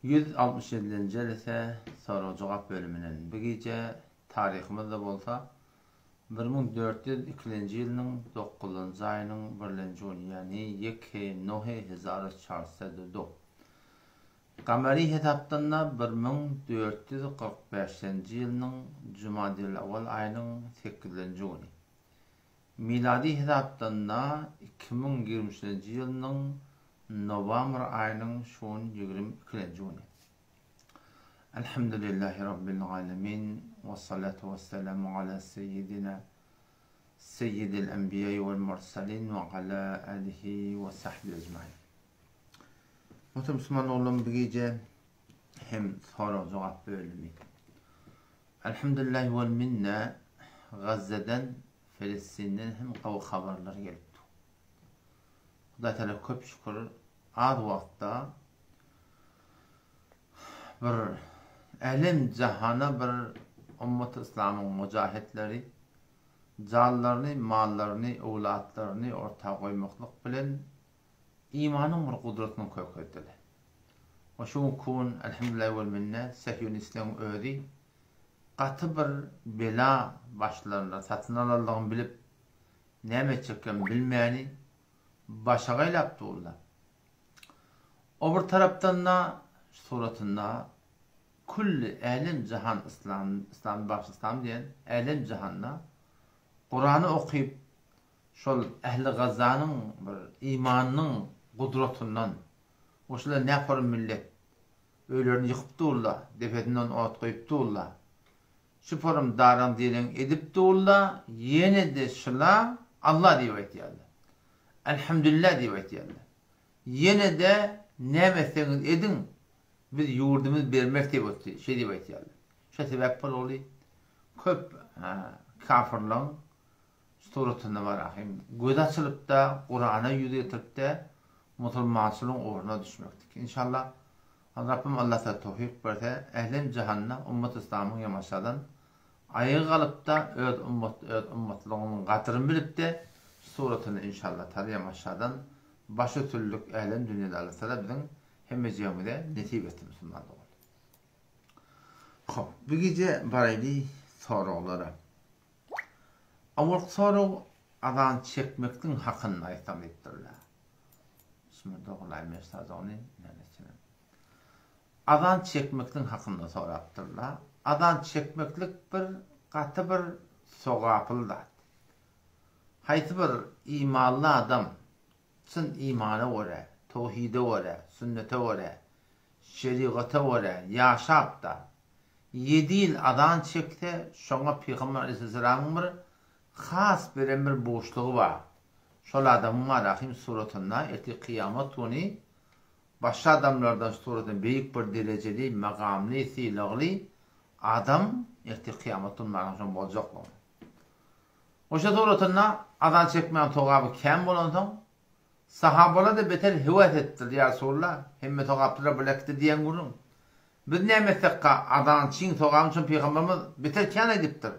167-nji jelse sorag-jogap bölüminden bu gije taryhymyzda bolsa 1402-nji ýylynyň dokuzynjy aýynyň birlenji güni ýagny ýeke nohe hezar çarsedo do. Gamary hesapdan-da 1445-nji ýylynyň jumadilawwal aýynyň sekizinji güni. Milady hesapdan-da 2023-nji ýylynyň nowamr aýynyň şu gün 22-nji güni. Elhamdülillahi Rabbil alemin, wessalatu wesselamu ala seýýidina seýýidil enbiýai wel mursalin we ala alihi we sahbihi ecmain. Muhterem musulman ogullarym bu gije hem sorag-jogap bölümi. Elhamdülillahi wel minne Gazzeden, Felestinden hem gowy habarlar gelip dur. Hudaý Teala köp şükür az wagtda bir älem jahana bir ummat yslamyň mujahitleri janlaryny, mallaryny, öwlatlaryny orta goýmaklyk bilen imanyň bir gudratyny kökezdiler. We şu günki gün elhamdülillahi wel minne sehýonistleň özi gaty bir bela başlaryna satyn alanlygyny bilip näme etjeklerini bilmäni başagaýlap durlar. O bir tarapdan-da suratynda külli älem jahan yslam, yslam bagşy yslam diýen älem jahanda Kurany okyp şol ähli Gazanyň bir imanynyň gudratyndan we şular nähor millet öýlerini ýykyp durlar, depesinden ot goýup durlar. Şu forum daraň-direň edip durlar, ýene-de şula Allah diýip aýtýarlar. Elhamdülillah diýip aýtýarlar. Ýene-de näme etseňiz ediň, biz ýurdumyzy bermeris diýip otdy, şeý diýip aýtýarlar. Şo sebäp bolugly köp kafyrlaryň suratynda bar ahym. Gözi açylypda, Kurana ýüz getiripde musulmançylygyň ugruna düşmekdik. Inşallah Rabbim Allah Taala towfyk berse, älem jahanda ummat yslamyň ýamaşadan aýaga galypda öz ummat öz ummatlygynyň gadryny bilipde suratyny inşallah Taala ýamaşadan baş ötürlik älem dünýede Allah Taala biziň hemmejigimize nesip etsin musulman dogan. Hop, bu gije baraýly soraglara. Awalky sorag azan çekmekligiň hakynda aýtsaň diýipdirler. Bismillah dogry men Azan çekmekligiň hakynda sorapdyrlar. Azan çekmeklik bir gaty bir sogaply zat. Haýsy bir imanly adam çyn imana görä, towhide görä, sünnete görä, şerigata görä ýaşap-da, Ýedi ýyl azan çekse, şoňa Pygamber aleýhissalamyň bir has beren bir buşlugy bar. Şol adamyň Malahym suratynda ertir kyýamat güni başga adamlardan suratynda beýik bir derejeli, magamly, sylagly adam ertir kyýamat güni Malahym şoň boljaklygyny. Oşa suratynda azan çekmäň sogaby kän bolansoň, Sahabalar-da beter höwes etdiler, Ýa Resulallah, hemme sogaplylar birleşdi diýen gürrüň. Biz näme etsek-ka, azançyň sogabyny üçin Pygamberimiz beter kän aýdypdyr.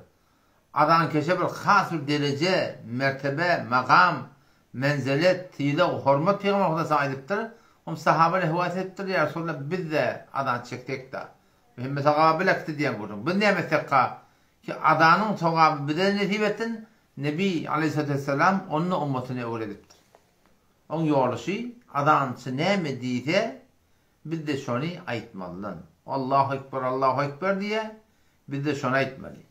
Azankeşe bir has bir dereje, mertebe, makam, menzelet, sylag, hormat Pygamber Hudaý saňa aýdypdyr. Hom sahabalar höwes edipdirler, Ýa Resulallah, biz-de azan çeksek-de, hemme sogaba birleşdi diýen gürrüň. Biz näme etsek-ka, ki azanyň sogaby bize-de nesip etsin, Nebi aleýhissalatu wessalam onda ummatyna öwredipdir. Oň ýoly şy, azançy näme diýse, biz-de şony aýtmalydan. Allahu ekber, Allahu ekber diýýär, biz-de şony aýtmaly.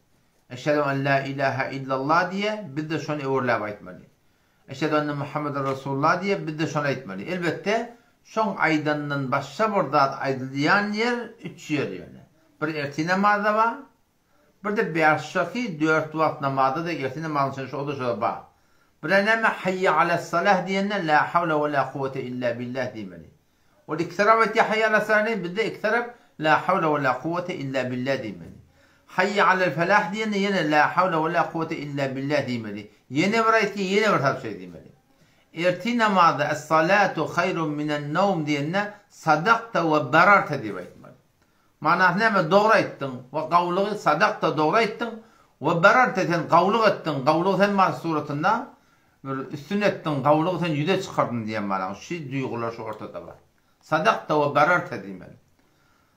Eşhedü en la ilahe illallah diýýär, biz-de şony öwürläp aýtmaly. Eşhedü enne Muhammeden Resulullah diýýär, biz-de şony aýtmaly. Elbetde, şoň aýdanyndan başga bir zat aýdylýan ýer üç ýer ýöne. Bir ertir namazda bar, Bir-de bäşşaky dört wagt namazda-da ertir namazyň içinde şo-da şo-da bar. Birä näme Haýýa alas-salah diýende la hawla we la kuwwete illa billah diýmeli. Ol iki tarap aýtýar Haýýa alas-salah diýende bizde iki tarap la hawla we la kuwwete illa billah diýmeli. Haýýa alal-falah diýende ýene la hawla we la kuwwete illa billah diýmeli. Ýene bir aýtýar ýene bir tarap şeý diýmeli. Ertir namazda Es-salatu haýrun minen-nawm diýende sadakta we bararta diýip aýtmaly. Manasy näme, dogry aýtdyň, we gawulygy sadakta dogry aýtdyň, we bararta sen gawulyk etdiň, gawulygy sen bar suratynda bir üstün etdiň, gawulygy sen ýüze çykardyň diýen manaň, şu duýgular şu ortada bar. Sadakta we bararta diýmeli.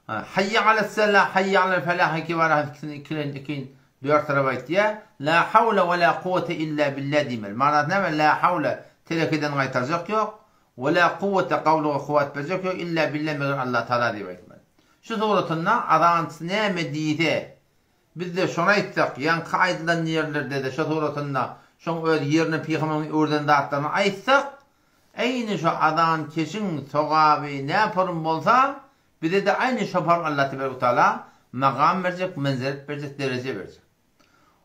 Haýýa alas-salah, haýýa alal-falah ikibara ikisini ikilen ikin dört tarap aýtýar. La hawla we la kuwwete illa billah diýmeli. Manasy näme? La hawla telekeden gaýtarjak ýok. We la kuwwete gawluga kuwwat berjek ýok illa billah meger Allah Taala diýip aýtmaly. Şu suratynda azançy näme diýse, biz-de şony aýtsak, ýaňky aýdylan ýerlerde-de şo suratynda şoň öz ýerine pygamberiň öwreden zatlaryny aýtsak, Eýni şo azankeşiň sogaby näporum bolsa, bize-de aýny şo porum Allah tebarek we taala magam berjek, menzelet berjek, dereje berjek.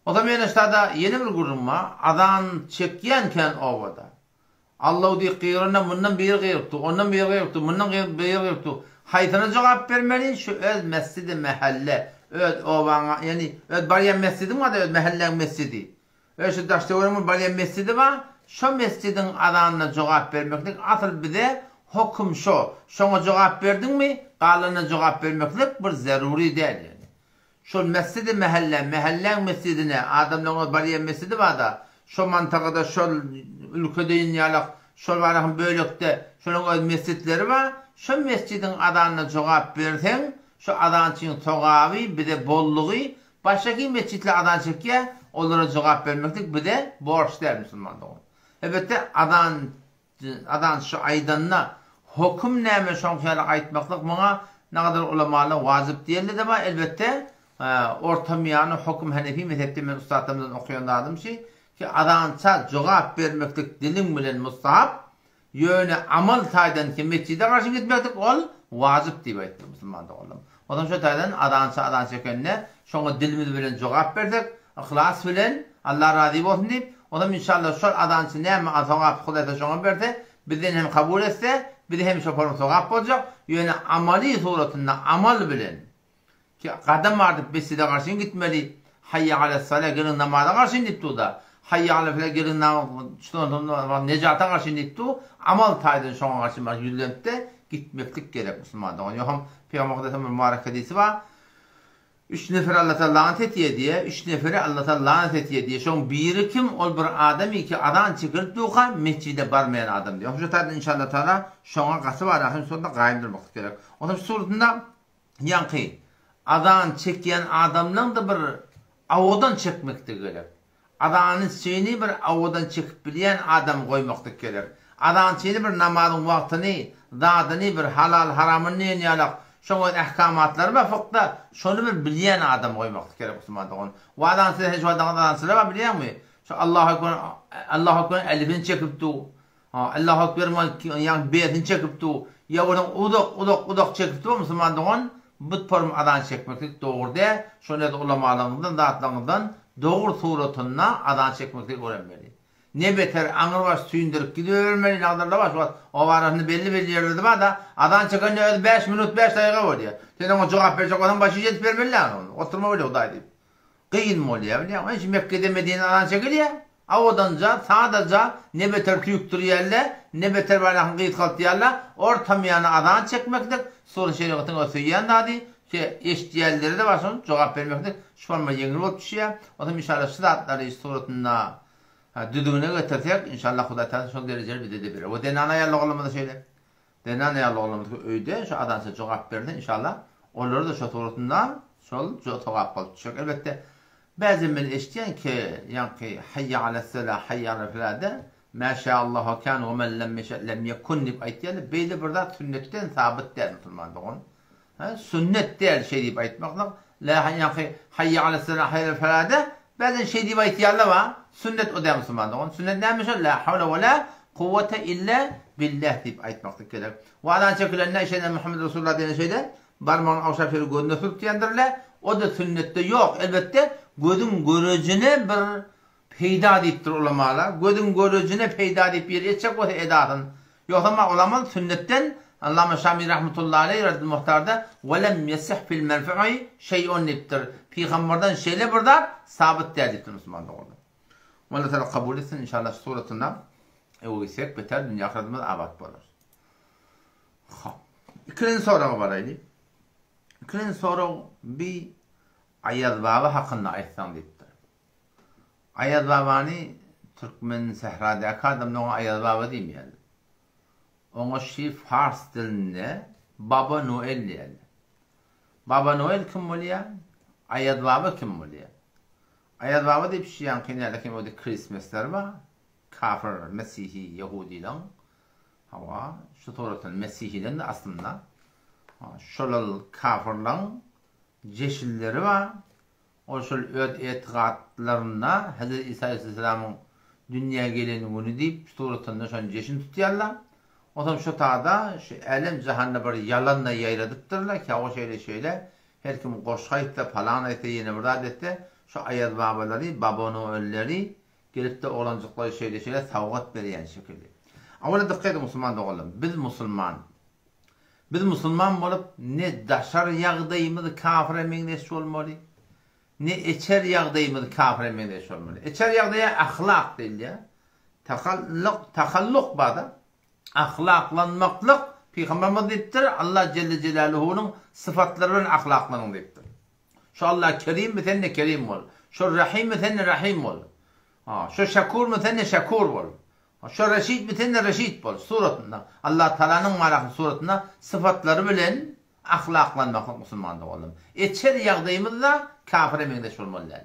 Ozam ýene ştada ýene bir gürrüň bar, azan çekýän kän obada. Allahu diýip gygyranda mundan biri gygyrypdy, ondan biri gygyrypdy, mundan biri gygyrypdy. Haýsyna jogap bermeli? Şu öz mesjidi mähelle, öz obaňa, ýagny öz barýan mesjidiň bar-da, öz mähelläň mesjidi. Öz şu daş-töweregiň bir barýan mesjidi bar, şo mesjidiň azanyna jogap bermeklik asyl bize hokum şo, şoňa jogap berdiňmi, galanyna jogap bermeklik bir zerury däl ýöne. Şol mesjidi mähellä, mähelläň mesjidine, adamlaryň öz barýan mesjidi bar-da, şo mantagada, şol ülkede ýalak, şol barahym bölekde şolaryň öz mesjitleri bar, şo mesjidiň azanyna jogap berseň, şo azançyň sogaby bize bollugy Başga kim metjitler azan çekýär, olara jogap bermeklik bize borç däl musulman dogan. Elbetde azan azan şu aýdanda hokum näme şoňky ýaly aýtmaklyk muňa nagadar ulamalar wajyp diýenlede bar elbetde ortamyýany hokum hanefi mezhepde men ussatlarymdan okaýan zadym şi ki azança jogap bermeklik diliň bilen mustahap Ýöne amal taýdan ki metjide garşy gitmeklik ol wajyp diýip aýtdy musulman doganlarym. Onsoň şo taýdan azança azan çekende şoňa dilimiz bilen jogap bersek, yhlas bilen, Allah razy bolsun diýip, onsoň inşallah şol azançy näme sogap Hudaýsa şoňa berse, bizden hem kabul etse, bize hem şo sogap boljak, ýöne amaly suratynda amal bilen Ki, gadam ardyp mesjide garşyn gitmeli, Haýýa alas-sala, geliň namaza garşyn diýip dur-da. Haýýa alal-fela, geliň nejata garşyn diýip dur. Amal taýdan şoňa garşy baryp ýüzlenip-de gitmeklik gerek musulman dogan. Ýogsam Pygamber Hudaýyň bir mübarek hadysy bar. Üç neferi Allah Taala lanet etýär diýýär. Üç neferi Allah Taala lanet etýär diýýär. Şoň biri kim? Ol bir adam ki azan çekilip durka mesjide barmaýan adam diýýär. Şu taýdan inşallah Taala şoňa gaty bar ahim şonda gaýym durmaklyk gerek. Onsoň şu suratynda Ýaňky azan çekýän adamlaň-da bir awadan çekmekdigi gerek. Azançyny bir awadan çekip bilýän adam goýmakdyk gerek. Azançyny bir namazyň wagtyny, zadyny bir halal-haramyny diýen ýalak şoň öz ähkamatlary bar fykda, şony bir bilýän adam goýmakdyk gerek musulman dogan. We azançylar hiç wagt azançylar bar bilýäňmi? Şo Allahu ekber Allahu ekber elifini çekip dur. Ha, Allahu Ekber ýaňy besini çekip dur. Ýa bolsa uzak, uzak, uzak çekip dur, musulman dogan, bu form azan çekmeklik dogry däl. Şony öz ulamalaryňyzdan, zatlaryňyzdan dogry suratynda azan çekmeklik öwrenmeli. Ne beter aňrybaş süýndürip gidibermeli, nagdarlar bar şu wagt oba arasynda belli-belli ýerlerde bar-da, azan çekende özi bäş minut, bäş dagyga bolýar. Sen oňa jogap berjek bolsaň başy ýetip bermeli ýaly ony. Oturma bolýar Hudaý diýip. Kyn bolýar bilýäňmi? Şu Mekgede Medinede azan çekilýär. Owadanja, sadaja, ne beter tüýkdürýärler, ne beter balakyny gysgaltýarlar. Ortamyýana azan çekmeklik, sura şerigatyň öz söýýän zady, ki eşidýänlere-de bar şoň jogap bermeklik şu forma ýeňil bolup düşýär. Onsoň inşallah şu zatlary suratynda düzgüne getirsek, inşallah Hudaý Tagala şol derejeli bize-de berer. We zenan aýal oglanymyza şeýle. Zenan aýal oglanymyz öýde şu azança jogap berse inşallah olara-da şo suratynda şol sogap bolup düşer. Elbetde bäzem men eşitýän ki ýaňky haýýa alas-sala haýýa alal-falada mä şäallahu kan we men lem ýeşe lem ýekun diýip aýtýarlar. Beýle bir zat sünnetden sabyt däl musulman dogan. Hä sünnet däl şeý diýip aýtmaklyk. La ýaňky haýýa alas-sala haýýa alal-falada bäzem şeý diýip aýtýarlar wa sünnet o däl musulman dogan. Sünnet näme şol la hawla we la kuwwete illa billah diýip aýtmaklyk gerek. We azan çekilende eşhedü enne Muhammed Resulullah diýende şeýle barmagyny awşap şeýle gözüne sürtýändirler. O-da sünnetde ýok. Elbetde gözüň görejine bir peýda diýipdir ulamalar. Gözüň görejine peýda diýip biri etjek bolsa edasyn. Ýogsam ma ulama sünnetden Allama Şami rahmetullahi aleýh Raddul Muhtarda we lem ýesih fil merfu'i şeý'un diýipdir. Pygamberden şeýle bir zat sabyt däl diýipdir musulman doganlar. Allah Taala kabul etsin inşallah şu suratynda öwgüsek gitsek beter dünýä ahyretimiz abat bolar. Hop. Ikinji soraga baraýly. Ikinji sorag bi Aýaz baba hakynda aýtsaň diýipdir. Aýaz babany türkmen sähradäki adamlar oňa Aýaz baba diýmeýärler. Oňa şi fars dilinde Baba Noel diýerler. Baba Noel kim bolýar? Aýaz baba kim bolýar? Aýaz baba diýip şu ýaňky nälekim özi Christmaslar bar. Kafir, mesihi, ýehudileň. Hawa, şu suratdan mesihileň de aslynda. Şolal kafirleň jeşilleri bar. Ol şol öz etigatlarynda Hezreti Isa aleyhisselamyň dünýä gelen güni diýip suratynda şony jeşin tutýarlar. Onsoň şo tada şu älem jahanda bir ýalan-da ýaýradypdyrlar, käwagt şeýle-şeýle her kim goşgy aýtsa, palan aýtsa, ýene bir zat etse, şu Aýaz babalary, Baba Noelleri gelip-de oglanjyklara şeýle-şeýle sowgat berýän şekilli. Awala dykgat ediň musulman doganlarym, biz musulman. Biz musulman bolup ne daşary ýagdaýymyz kafire meňzeş bolmaly, ne içeri ýagdaýymyz kafire meňzeş bolmaly. Içeri ýagdaýa ahlak diýilýär. Tahallyk, tahalluk bar-da. Ahlaklanmaklyk, Pygamberimiz diýipdir, Allah jelle jelaluhunyň sypatlary bilen ahlaklanyň diýipdir. Şu Allah Kerimmi sen-de Kerim bol. Şol Rahimmi sen-de Rahim bol. Ha, şo Şakurmy sen-de Şakur bol. Şo Reşidmi sen-de Reşid bol. Suratynda, Allah Tagalanyň maraky suratynda sypatlary bilen ahlaklanmaklyk musulman doganlarym. Içeri ýagdaýymyzda kafire meňzeş bolmaly däl.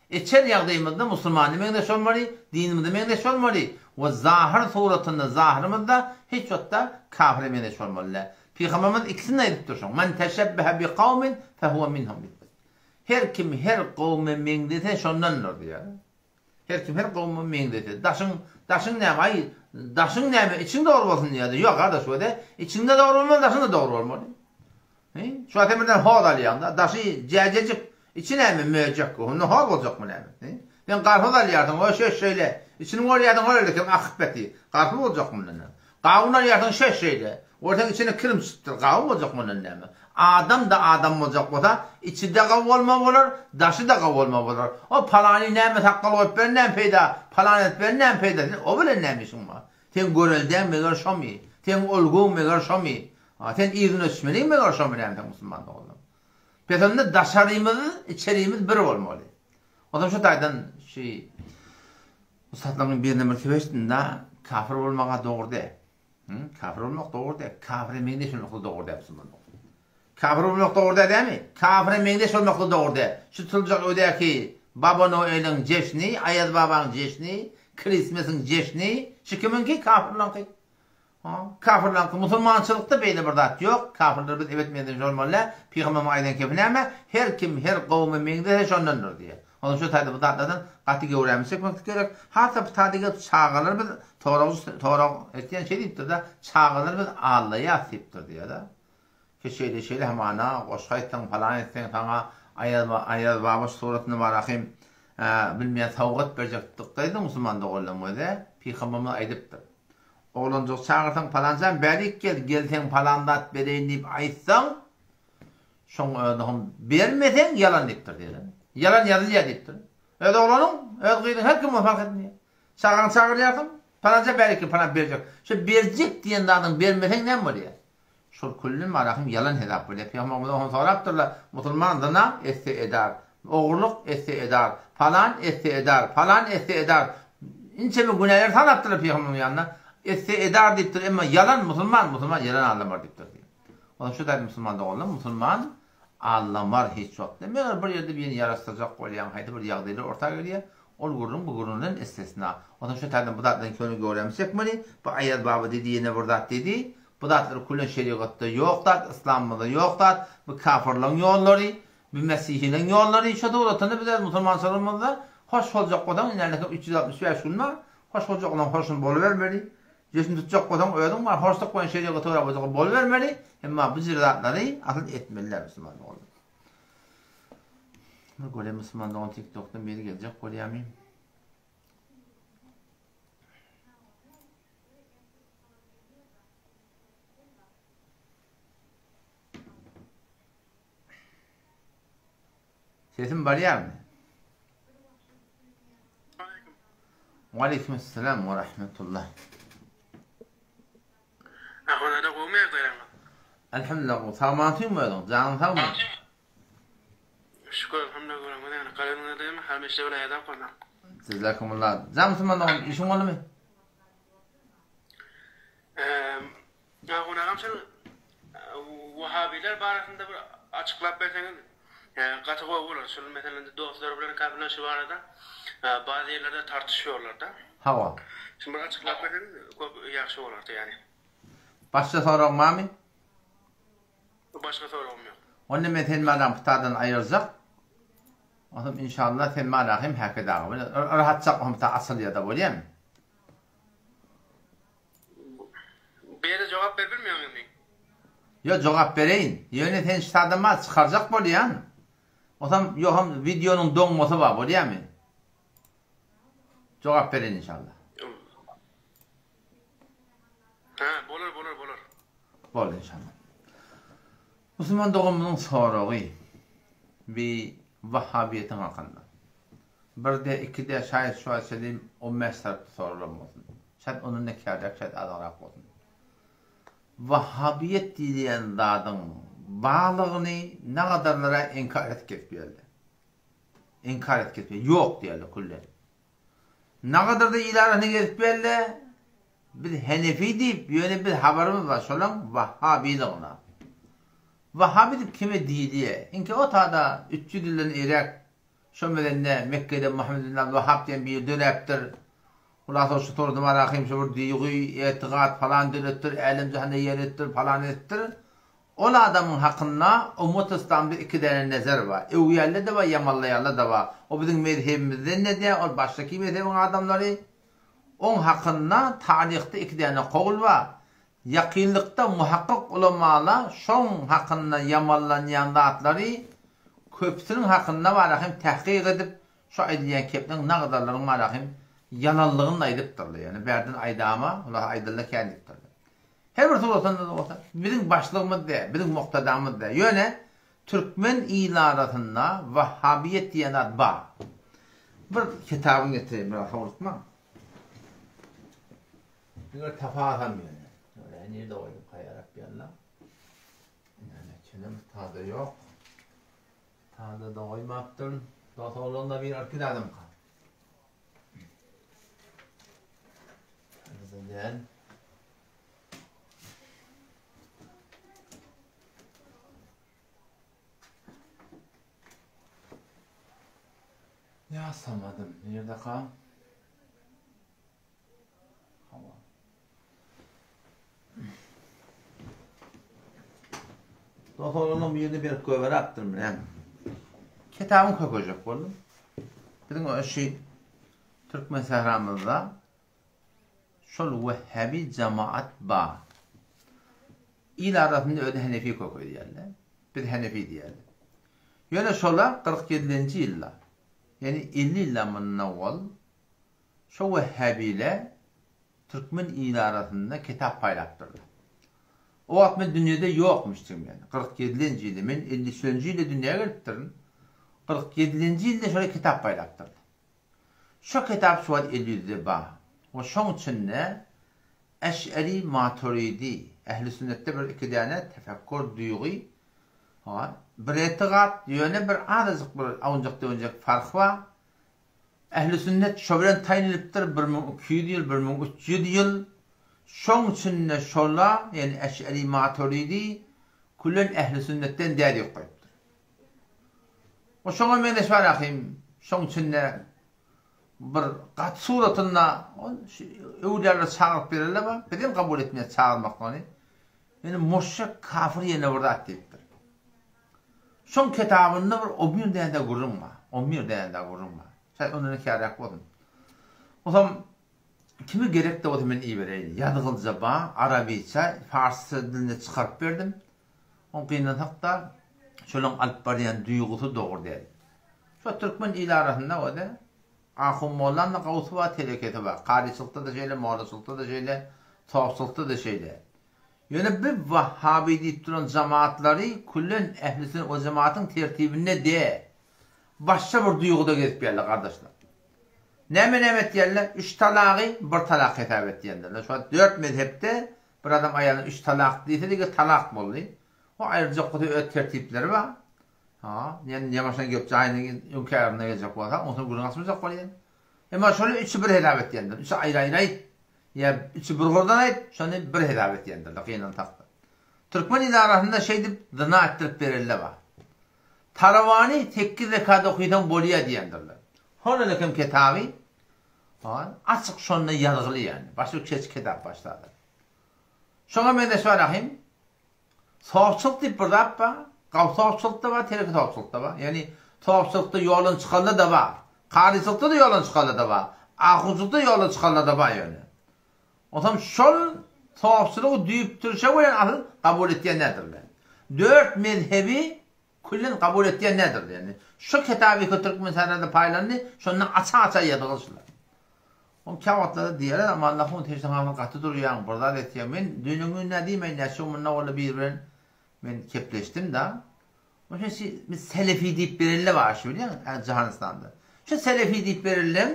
Içeri ýagdaýymyzda musulmana meňzeş bolmaly, dinimize meňzeş bolmaly we zahyr suratynda, zahyrymyzda hiç wagtda kafire meňzeş bolmaly däl. Pygamberimiz ikisini-de aýdypdyr şoň, Men teşebbehe bi kawmin fehuwe minhum diýipdir. Her kim her kowme meňzese şondandyr diýýär. Her kim her kowma meňzese. Daşyň, daşyň näme, aý, daşyň näme, içiň dogry bolsun diýýär. Ýok, gardaş, öde, içiňde dogry bolmaly, daşyň-da dogry bolmaly. He? Şu wagt sen birden hoz alýaň-da, daşy jäjejik, içi näme, möjek, onda hoz boljakmy näme? He? Sen garpyz alýarsyň, o şeş şeýle, içini görýärsiň, hol ýerde kim akyp beti, garpyz boljakmy mundan näme? Gawun alýarsyň şeş şeýle, görseň içine kirim çykypdyr, gawun boljak mundan näme? Adam-da adam boljak bolsa, içi-de gawy bolmaly bolar, daşy-da gawy bolmaly bolar. O palany näme sakgal goýup beren näme peýda, palan edip beren näme peýda, sen o bilen näme işiň bar? Seň göreldäň meger şomy? Seň olguň meger şomy? Sen yzyna düşmeliň meger şomy näme seň musulman doganlaryň? Pes onda daşarymyz, içerimiz bir bolmaly. Onsoň şu taýdan şu ussatlaryň birine bir söz eşitdim-de, kafir bolmaga dogry däl. Kafir bolmak dogry däl. Kafire meňzeş bolmak-da dogry däl musulman dogan. Kafir bolmak dogry däl dälmi? Kafire meňzeş bolmak-da dogry däl. Şu tutuljak öýdäki Baba Noeliň jeşni, Aýaz babaň jeşni, Krismesiň jeşni, şu kimiňki? Kafirlaňky. Kafirlaňky. Musulmançylykda beýle bir zat ýok. Kafirler biz ebet meňzeş bolmaly däl. Pygamberimiziň aýdan kepi näme? Her kim her gowuma meňzese şondandyr diýýär. Onuň şu taýda bu zatlardan gaty göwrämizi çekmeklik gerek. Has-da bu taýda gelip çagalary biz sorag sorag etýän şeý diýipdir-de, çagalary biz aldaýas diýipdir diýýär-de. Ki şeýle şeýle hamana goşgy aýtsaň palan etseň saňa Aýaz Aýaz baba suratynda bar ahym bilmeýän sowgat berjek dykgaýdyň musulman doganlaryň özi pygamberimiz aýdypdyr. Oglanjygy çagyrsaň palanjam bärik gel gelseň palan zat bereýin diýip aýtsaň şoň özüni bermeseň ýalan diýipdir diýýär. Ýalan ýazylýar diýipdir. Öz oglanyň, öz gyzyň her kim bolsa fark etmeýär. Çagaňy çagyrýarsyň, palança bärik gel, palan berjek. Şo berjek diýen zadyňy bermeseň näme bolýar? Şol külli marahym ýalan hesap bolýar. Pygamberimiz ondan sorapdyrlar, Musulman zyna etse edar, ogurlyk etse edar, palan etse edar, palan etse edar. Inçeme günäleri sanapdyrlar pygamberimiziň ýanynda. Etse edar diýipdir, emma ýalan musulman, musulman ýalan aldamar diýipdir. Ondan şu taýda musulman doganlar, musulman aldamar hiç wagt. Meger bir ýerde birini ýaraşdyrjak bolýaň, haýsy bir ýagdaýlar orta gelýär. Ol gürrüň bu gürrüňden istisna. Onsoň şu taýdan bu zatlaryň köne göwrämizi çekmeli. Bu Aýaz baba diýdi, ýene bir zat diýdi. Bu zatlar külen şerigatda ýok zat, yslamymyzda ýok zat. Bu kafyrlaryň ýollary, bu mesihileriň ýollary. Şo suratynda biz öz musulmançylygymyzda hoş boljak bolsaň, ine 365 gün bar. Hoş boljak bolsaň hoşun bolubermeli. Jeşn tutjak bolsaň özüň bar, hoşluk bilen şerigata görä boljak bolubermeli. Emma bu jür zatlary asyl etmeli däl musulman doganlar. Bir göreýin musulman dogan TikTokdan biri geljek bolýamy? Sesim barýarmy? Waleýkim esselam we rahmetullah. Ahun-ada gowumy ýagdaýlaryňyz? Elhamdülillah gowy. Sagmansyňmy özüň? Janyň sagmy? Şükür elhamdülillah göreňiz ýaly. Galyňyz dämi? Hemişe welaýat okalmak. Jazakumullah. Jan musulman dogan işiň boldumy? Ahun agam şol wahabiler barasynda bir. Açyklap berseňiz gaty gowy bolar. Şul meselede dostlar bilen käbirler şu barada baz ýerlerde tartyşýorlarda. Hawa. Şuny bir açyklap berseňiz köp ýagşy bolardy ýani. Başga soragyň barmy? Başga soragym ýok. Onda men seni madam putadan aýyrjak. Onsoň inşallah sen mala hem häkeda bilen rahatjak omta açylýada bolýamy? Bu ýerde jogap berip bilmeýäňizmi? Ýok jogap bereýin. Ýöne sen ştada mal çykarjak bolýaň. Osam ýoham wideonyň doňmasy bar bolýamy? Jogap bereýin inşallah. Hä bolar bolar bolar. Boldy inşallah. Musulman doganymyzyň soragy bi wahhabiýetiň hakynda. Birde ikide şaýat şu wagta çenli on bäş tarapda soralan bolsun. Şaýat ondan da käräk şaýat azagrak bolsun. Wahhabiýet diýilýän zadyň barlygyny nagadarlara inkar edip gezip ýörler. Inkar edip gezip ýörler. Ýok diýerler küllen. Nagadarda il arasynda gezip ýörler. Biz henefi diýip, ýöne biz habarymyz bar şolaň wahhabilygyna. Wahhabi diýip kime diýilýär? Iňki o tada 300 ýyldan iräk Şo mezende Mekgede Muhammet ibn Abdulwahhab diýen biri döräpdir. Hulasa şu surada Marahym şu bir duýgy, etigat palan döretdir, älem-jahanda ýer etdir, palan etdir. Ol adamyň hakynda ummat yslamda iki däne nezer bar. Öwýänler-de bar, ýamanlaýanlar-da bar. O biziň mezhebimizden-de däl, ol başgaki mezhebiň adamlary. Oň hakynda taryhda iki däne kowul bar. Ýakynlykda muhakkyk ulamalar şoň hakynda ýamanlanýan zatlary köpüsiniň hakynda barahym tahkyk edip, şu aýdylýan kepliň nagdarlaryň barahym ýalanlygyny aýdypdyrlar. Ýagny bärden aýdama, olar aýdylda kän diýipdirler. Her bir suratynda-da bolsa, biziň başlygymyz däl, biziň muktadamyz däl. Ýöne türkmen il arasynda wahhabiýet diýen zat bar. Bir kitabyny getireýin, biraz howlukmaň. Diňe tapasam ýöne. Ýöne nirde goýdum haýarap ýanna. Ýöne çenem tada ýok. Tada da goýmapdyryn. Dos oglanlar bir alyp gidädimka. Tada däl. Ýasamadym. Nirde ka? Hawa. Dos oglanam birini berip goýberapdyryn bilen. Kitabyň kökejek boldum. Biziň şu türkmen sähramyzda şol wehhabi jamaat bar. Il arasynda özi Henefi köke diýerler. Biz Henefi diýerler. Ýöne şola 47-nji ýylda, ýani 50 ýyldan mundan owal Şo wehhabile türkmen ili arasynda kitap paýlapdyrlar. O wagt men dünýede ýokmuşdym ýani. 47-nji ýylda, men 53-nji ýylda dünýä gelipdirin. 47-nji ýylda şolar kitap paýlapdyrlar. Şo kitap şu wagt el ýüzde bar. We şoň içinde Eş'eri Maturidi, Ehli Sünnetde bir iki däne tefekkur, duýgy, bir etigat, ýöne bir azajyk bir awunjak-döwünjek fark bar. Ähli sünnet şo bilen taýyn edipdir, 1200 ýyl, 1300 ýyl, şoň içinde şola, ýagny Eş'eri Maturidi külen ähli sünnetden däl diýip goýupdyr. O şoňa meňzeş bar ahym, şoň içinde bir gaty suratynda ol öwlüýalar çagyryp bererler bar, biz hem kabul etmeýäs çagyrmaklygyny. Ýöne muşrik kafir ýene bir zat diýipdir. Şoň kitabynda bir o bir däne gürrüň bar. O bir däne gürrüň bar. Şaýat ondan käräk bolsun. Osam kime gerek de bolsa men ibereýin. Ýazgylja bar, arabiça, farsça dilinde çykaryp berdim. On gynansak-da, şolaň alyp barýan duýgusy dogry däl. Şo türkmen il arasynda o-da Ahun mollaň-da gawusy bar, telekesi bar. Karyçylykda-da şeýle, mollaçylykda-da şeýle, sofçylykda-da şeýle. Ýöne bi wahhaby diýip duran jamaatlary küllen ähli-sünnet we jemaatyň tertibinde de başga bir duýguda gezip ýörler gardaşlar. Näme näme etýärler? Üç talagy bir talak hesap etýändirler. Şu wagt dört mezhepde bir adam aýalyna üç talak diýse diňe talak boldy. O aýryljak bolsa öz tertipleri bar. Ha, ýani ýamaşdan gelip jaýyna öňki ärine geljek bolsa, onsoň gürrüň açmajak bolýan. Emma şony üçi bir hesap etýändir. Üçi aýry-aýry aýt. Ýa üçi bir gurdan aýt, şony bir hesap etýändirler, gynansak-da. Türkmen il arasynda şeýdip zyna etdirip berelle bar. Tarawany sekiz rekat okysaň bolýa diýendirler. Honalekem kitaby açyk şonda ýazgyly ýani. Başga keç kitap başlady. Şoňa meňzeş bar ahim. Sowçylyk diýip bir zat bar. Gaw sowçylykda bar, tereki sowçylykda bar. Ýani sowçylykda ýoldan çykanda-da bar. Karyçylykda-da ýoldan çykanda-da bar. Ahunçylykda ýoldan çykanda-da bar ýöne. Onsoň şol sowçylygy düýp türşe bilen asyl kabul etýän nädirler? Dört mezhebi küllen kabul etýän nädirler? Ýani şu kitaby Türkmenistanda paýlandy, şonda aça-aça ýazylyr şular. Oň käwagtlarda diýerler, Amanlahun sen şuň hakynda gaty durýaň, bir zat etýäň. Men düýnüň gün nä diýmeýin, näçe gün mundan boldy biri bilen men kepleşdim-da. Oşa şi biz selefi diýip berelle bar şu bilýäň, Jahanystanda. Şu selefi diýip berilleň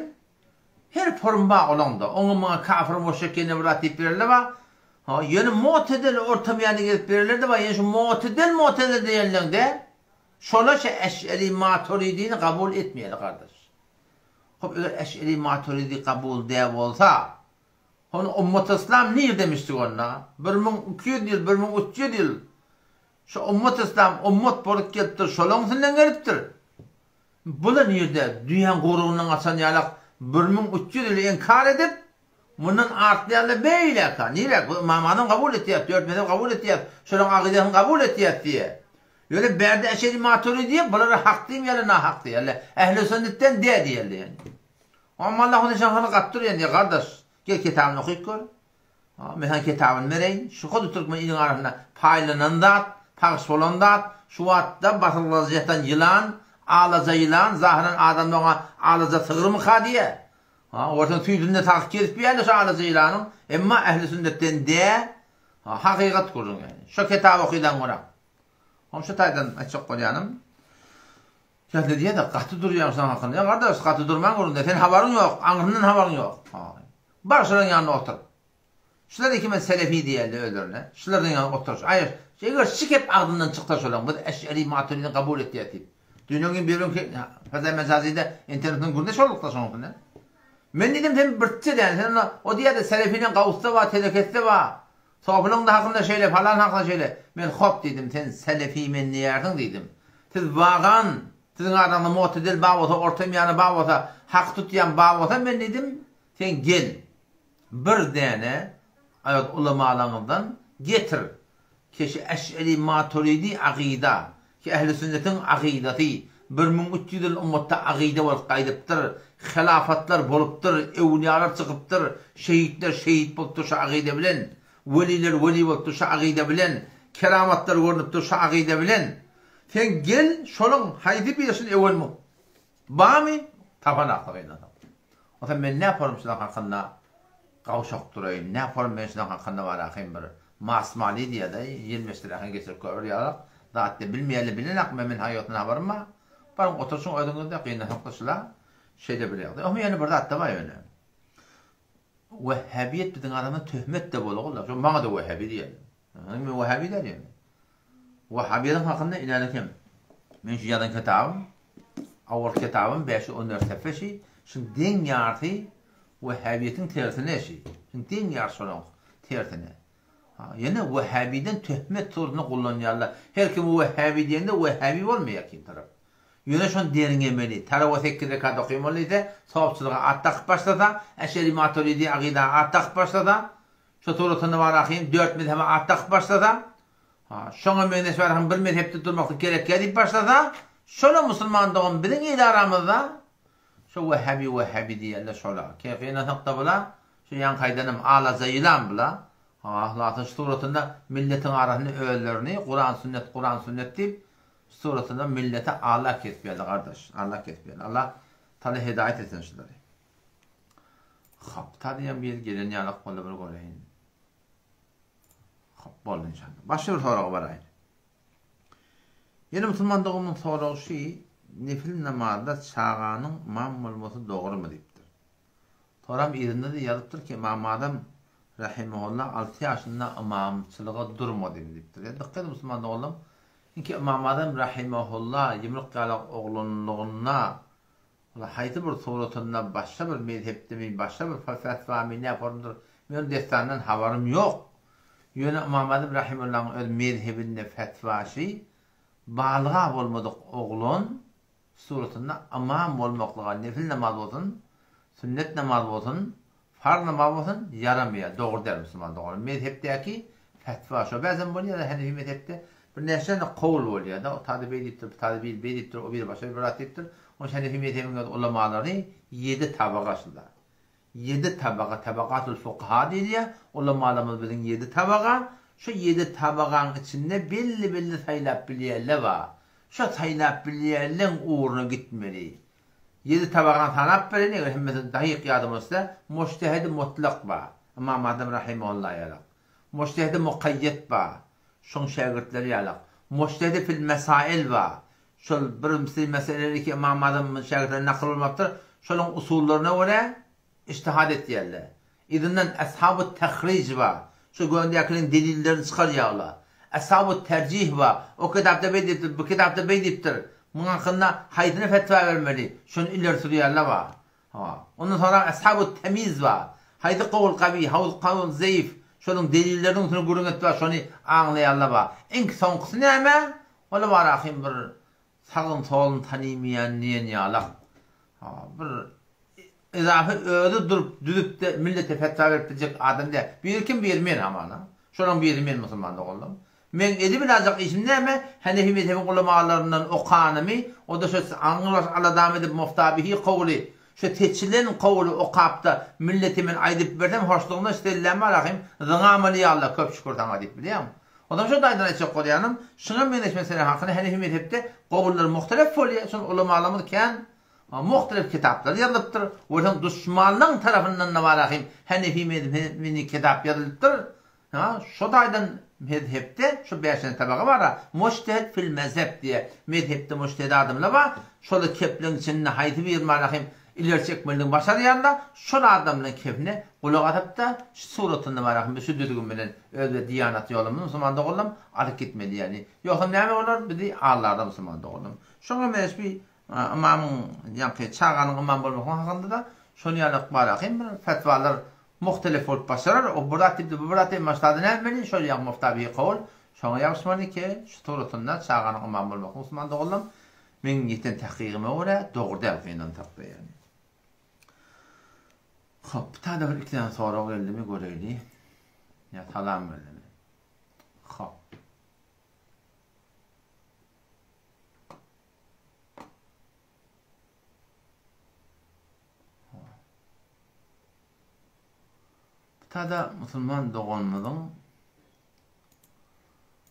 her forum bar olaňda. Oňa muňa kafir muşrik ýene bir zat diýip berelle bar. Ha, ýöne motedel orta miýany gezip berelle-de bar. Ýöne şu motedel motedel diýenleňde şola şe eş'eri maturidini kabul etmeýärler gardaş. Hop eger Eş'eri Maturidi kabul dä bolsa, hony ummaty yslam nirdemişdik onda? 1200 ýyl, 1300 ýyl şu ummaty yslam ummat bolup gelipdir, şolaň üstünden gelipdir. Bula nirde düýäň guýrugyndan gaçan ýalak 1300 ýyly inkar edip, mundan artlaýanlar beýleka, nirek bu Ymam Azam kabul etýär, dört mezhep kabul etýär, şolaň akydasyny kabul etýär diýe. Ýöne bärde Eşeri Maturidi bulara hak diýmeýärler nahak diýýärler. Ehli sünnetden dä diýýärler ýani. Amma Allah ony şahany gaty durýan diýýär gardaş gel kitabyny okyp gör. Ha men saňa kitabyny bereýin. Şu hut türkmen iliň arasynda paýlanan zat, pagş bolan zat, şu wagtda basylgyjy ýatan ýylan, alaja ýylan, zahyran adamlar oňa alaja sygyrmyka diýýär. Ha görseň süýdünde sagyp gezip ýörler şu alaja ýylanyň. Emma ehli sünnetden dä. Ha hakykat gürrüň ýani. Şu kitaby okylan görä. Hom şu taýdan aýtjak bolýanym, Käte diýýär-de, gaty durýaň şoň hakynda. Ýa gardaş, gaty durmaň gürrüňde, sen habaryň ýok, aňryndan habaryň ýok. Bar şolaryň ýanynda otur. Şular ikimiz selefi diýeli özlerine. Şularyň ýanynda otur. Aý, eger şu gep agzyndan çyksa şolaryň, biz eş'eri maturidini kabul etýäs diýip. Düýn gün bir gün Faza Mejazyda internetden gürrüňdeş bolduk-da şonuň üstünde. Men diýdim, sen birtje däl, sen onda o diýýär-de, selefiniň gawusda bar, telekesde bar. Sopylyň-da hakynda şeýle, palan hakynda şeýle. Men hop diýdim, sen selefi men diýýärsiň diýdim. Siz wagan, siziň araňyzda motedel bar bolsa, orta miýany bar bolsa, haky tutýan bar bolsa men diýdim, sen gel, bir däne öz ulamalaryňyzdan getir, keşi eş'eri maturidi agyda, ki ehli sünnetiň agydasy, 1300 ýyl ummatda agyda bolup gaýdypdyr, hylafatlar bolupdyr, öwlüýalar çykypdyr, şehitler şehit bolupdyr şu agyda bilen, weliler weli bolupdyr şu agyda bilen, keramatlar görnüpdir şu agyda bilen. Sen gel şolaň haýsy birisini öwen Barmy? Tapanakda gynansak. Onsoň men näporym şulaň hakynda gawşak duraýyn, näporym men şulaň hakynda barahym bir masmaly diýýär-de, ýelmeşdirähin geçirip goýber ýalak zat diýip bilmeýärler, bilenakmy men haýýatdan habarym bar. Baryň oturyşyň özüňizde, gynansak-da şula şeýle bir ýagdaý. Ohm ýöne bir zat-da bar ýöne. Wehhabiýet biziň aramyzda töhmet-de bolgy-la. Şo maňa-da wehhabi diýýärler. Men wahhabi däl ýöne. Wahhabiýalyk hakynda iläli kem. Men şu ýazan kitabym, awal kitabym 514 sefe şi, şuň deň ýarsy wahhabiýetiň tersine şi. Şuň deň ýarsy şolaň tersine. Ha, ýöne wahhabiden töhmet sözüni kullanýarlar. Her kim wahhabi diýende wahhabi bolmaýar kim tarap. Ýöne şony derňemeli. Tarawa sekiz rekat okymaly diýse, sopçylyga at dakyp başlasa, Eşeri Maturidi agyda at dakyp başlasa, Şu suratyny barahym dört mezhebe at dakyp başlasa, ha, şoňa meňzeş barahym bir mezhepde durmaklyk gerekýär diýip başlasa, şola musulman dogan biziň il aramyzda şo wehhabi wehhabi diýerler şola. Ke gynansak-da bula, şu ýaňky aýdanym alaja ýylan bula. Ha, ahlasy şu suratynda milletiň arasynda özlerini Kuran sünnet Kuran sünnet diýip şu suratynda millete Allah kesip ýerler gardaş. Allah kesip ýerler. Allah tala hidaýet etsin şulary. Hop, tadyýam bir gelen ýalak boldy bir göreýin. Hop, boldy inşallah. Başga bir soraga baraýyn. Ýene musulman doganymyň soragy şu, nefil namazda çaganyň ymam bolmasy dogrumy diýipdir. Soram yzynda-da ýazypdyr ki, Ymam Azam rahimehullah 6 ýaşynda ymamçylyga durmady diýipdir. Ýa dykgat ediň musulman doganlarym, çünki Ymam Azam rahimehullah ýumruk ýalak oglanlygynda Ol haýsy bir suratynda başga bir mezhepdemi, başga bir fetwamy näformdyr, men ol dessandan habarym ýok. Ýöne Ymam Azym rahimehullahyň öz mezhebinde fetwaşy balyga bolmadyk oglan suratynda ymam bolmaklyga nefil namaz bolsun, sünnet namaz bolsun, farz namaz bolsun ýaramaýar, dogry däl musulman doganlar. Mezhepdäki fetwa şo bäzem bolýar da henefi mezhepde bir näçe sany kowul bolýar da, o tada beý diýipdir, bu tada biri beý diýipdir, o biri başga bir zat diýipdir. Onuň üçin henefi mezhebiň öz ulamalary ýedi tabaga şunda. Ýedi tabaga, tabakatul fukaha diýilýär. Ulamalarymyz biziň ýedi tabaga. Şu ýedi tabagaň içinde belli-belli saýlap bilýänler bar. Şo saýlap bilýänleň ugruna gitmeli. Ýedi tabagany sanap bereýin, eger hemmesini dakyk ýadyma düşse, Mujtehidi mutlak bar, Ymam Azam rahimehullah ýalak. Mujtehidi mukaýýet bar, şoň şägirtleri ýalak. Mujtehidi fil mesail bar, şol bir misli meseleleri ki Ymam Azam şägirtlerine nakyl bolmapdyr, şolaň usullaryna görä Ijtihad etýärler. Yzyndan Eshabu tehrij bar. Şu göndäkiniň delillerini çykarýarlar. Eshabu terjih bar. O kitapda beý diýipdir, bu kitapda beý diýipdir. Muň hakynda haýsyna fetwa bermeli? Şony ileri sürýärler bar. Hawa. Ondan soňra Eshabu temiz bar. Haýsy kowul kawi, haýsy kowul zeýif. Şonuň delilleriniň üstüne gürrüň etip bar, şony aňlaýarlar bar. Iň soňkusy näme? Ol bar ahym bir Sagyn-solun tanymaýan diýen ýalak. Bir yzafy özi durup düzüp-de millete fetwa berip biljek adam däl. Biri kim biri men hamana. Şolaň biri men musulman doganlarym. Meň edip biläjek işim näme? Henefi mezhebiň ulamalaryndan okanymy, o-da şo aňrybaş aladamy edip muftabihi kowly, şo seçilen kowly okap-da millete men aýdyp bersem hoşlugyndan ştelläm bar ahym, zyňamaly ýaly köp şükür saňa diýip bilýäňmi? Onsoň şo taýdan aýtjak bolýanym, şuňa meňzeş mesele hakynda henefi mezhepde gowullar muhtelef bolýar, şol ulamalarymyz kän muhtelef kitaplar ýazylypdyr, welin duşmanlaň tarapyndan-da bar ahym henefi mezhebini kitap ýazylypdyr, ha, şo taýdan mezhepde şu bäş sany tabaga bar-a, mujtehid fil mezhep diýýär, mezhepde mujtehid adamlar bar, şol kepleň içinde haýsy biri bar ahym Ileri çekmelidigini başarýarlar, şol adamlaryň kefine gulak asyp-da, şu suratynda bar ahym, biz şu düzgün bilen öz we diýanat ýolumyzy musulman doganlarym alyp gitmeli ýaly. Ýogsam näme bolar, bizi aldarlar musulman doganlarym. Şoňa meňzeş bir ymamyň ýaňky çaganyň ymam bolmagyň hakynda-da şol ýaly bar ahym bir fetwalar muhtelif bolup başarar, o bir zat diýipdir, bu bir zat diýip, maşgala nätmeli, şol ýaňky muftabihi kowul, şoňa ýapyşmaly ki, şu suratynda çaganyň ymam bolmagy musulman doganlarym Meň ýeten tahkygyma görä dogry däl gynansak-da ýagny. Hop, bir tane bir iki tane sorag geldimi göreýli. Ýa salam geldimi. Hop. Bu tada musulman doganymyzyň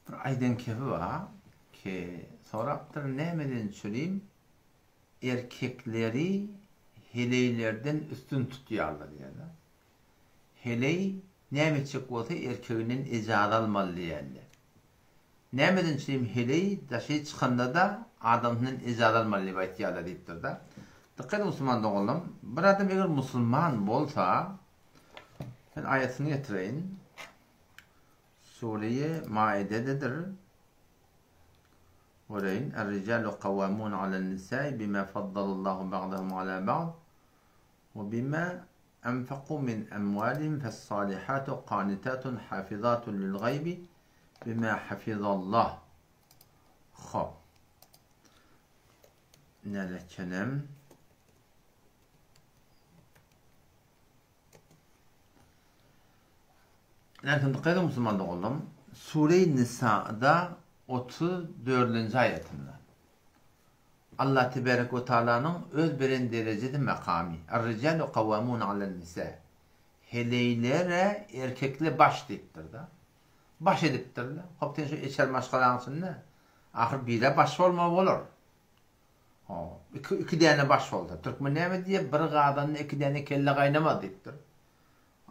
Bir aýdan kebi bar ki, sorapdyr, nämeden çürim erkekleri heleýlerden üstün tutýarlar diýýärler. Heleý näme etjek bolsa erkeginden ejaza almaly diýýärler. Nämeden çürim heleý daşary çykanda-da adamsyndan ejaza almaly diýip aýtýarlar diýipdir-de. Dykgat ediň musulman doganlarym, bir adam eger musulman bolsa, men aýatyny getireýin. Sure-i Maidededir. Göreýin. Er-rijalu kawwamun alen-nisai bima faddalallahu ba'dahum ala ba'd we bima anfaku min amwalihim fes-salihatu qanitatun hafizatun lil-gaýbi bima hafizallah. Hop. Nälekenem. Näsini dykgat ediň musulman doganlarym, Sure-i Nisada 34-nji aýatynda Allah tebarek we taalanyň öz beren derejesi makamy, Er-rijalu kawwamun alen-nisa. Heleýlere erkekler baş diýipdir-de. Baş edipdir-de. Hop sen şu eçer maşgalaň içinde ahyr bire baş bolmaly bolar. Iki, iki däne baş bolsa. Türkmen näme diýýär? Bir gazanda iki däne kelle gaýnamaz diýipdir.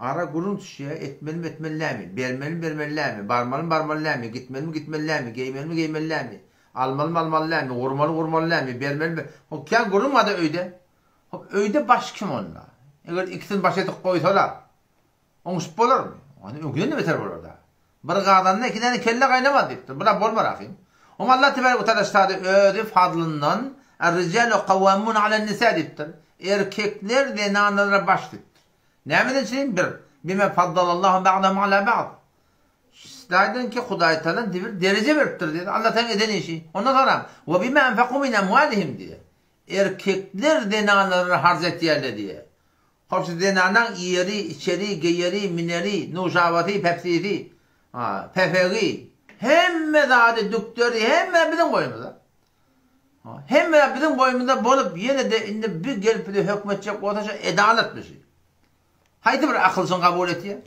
Ara gürrüň düşýär, etmelimi, etmeli dälmi? Bermelimi, bermeli dälmi? Barmalymy, barmaly dälmi? Gitmelimi, gitmeli dälmi? Geýmelimi, geýmeli dälmi? Almalymy, almaly dälmi? Gurmaly, gurmaly dälmi? Bermelimi? Hop, kän gürrüň bar-da öýde. Hop, öýde baş kim onda? Eger ikisini baş edip goýsalar, Oňuşyp bolarmy? Onda öňküden-de beter bolar-da. Bir gazanda iki däne kelle gaýnamaz diýipdir. Bular bolmar ahym. Oňa Allah tebarek we taala şady özi fazlyndan Er-rijalu kawwamun alen-nisa diýipdir. Erkekler zenanlara baş diýipdir. Nämeden üçin? Bir, bima faddalallahu ba'dahum ala ba'd. taýdan ki Hudaýtagala bir dereje beripdir diýýär. Allataň eden işi. Ondan soňra we bima anfaqu min amwalihim diýýär. Erkekler zenanlara harç etýärler diýýär. Hop şu zenanaň iýeri, içeri, geýeri, mineri, nuşabasy, pepsisi, pefegi, hemme zady, dükderi, hemme biziň boýnumyzda. Hemme zat biziň boýnumyzda bolup, ýene-de indi bir gelip bize höküm etjek bolsa şu edalatmy şu? Haýsy bir akyl şuny kabul etýär?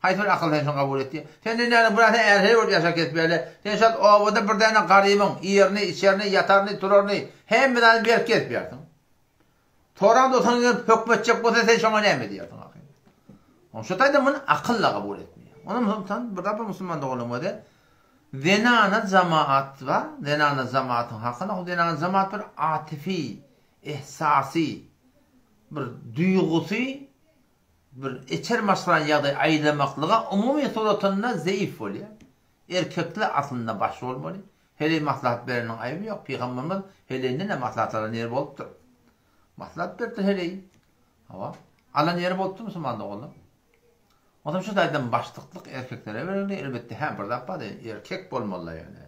Haýsy bir akyl sen şuny kabul etýär? Sen dünýäniň bir är heleý bolup ýaşap gezip ýörle. Sen şol obada bir däne garybyň iýerini, içerini, ýataryny, turaryny hemme zadyny berip gezip ýörsüň. Soran dosaň gelip höküm etjek bolsa sen şoňa näme diýersiň ahyr? Oň şu taýda muny akyl-da kabul etmeýär. Onam sultan bir zat musulman doganlaryň özi zenana jamaat bar, zenana jamaatyň hakyny, ol zenana jamaat bir atyfy, ehsasy, bir duýgusy bir içer maşgalany ýagdaý aýlamaklyga umumy suratynda zeýif bolýar. Erkekler aslynda baş bolmaly. Heleý maslahat bereniň aýby ýok. Pygamberimiz heleýinden-de maslahat alan ýeri bolupdyr. Maslahat beripdir heleý. Hawa. Alan ýeri bolupdyr musulman doganlar. Onsoň şu taýdan başlyklyk erkeklere berildi. Elbetde hä bir zat bar, erkek bolmalylar ýöne.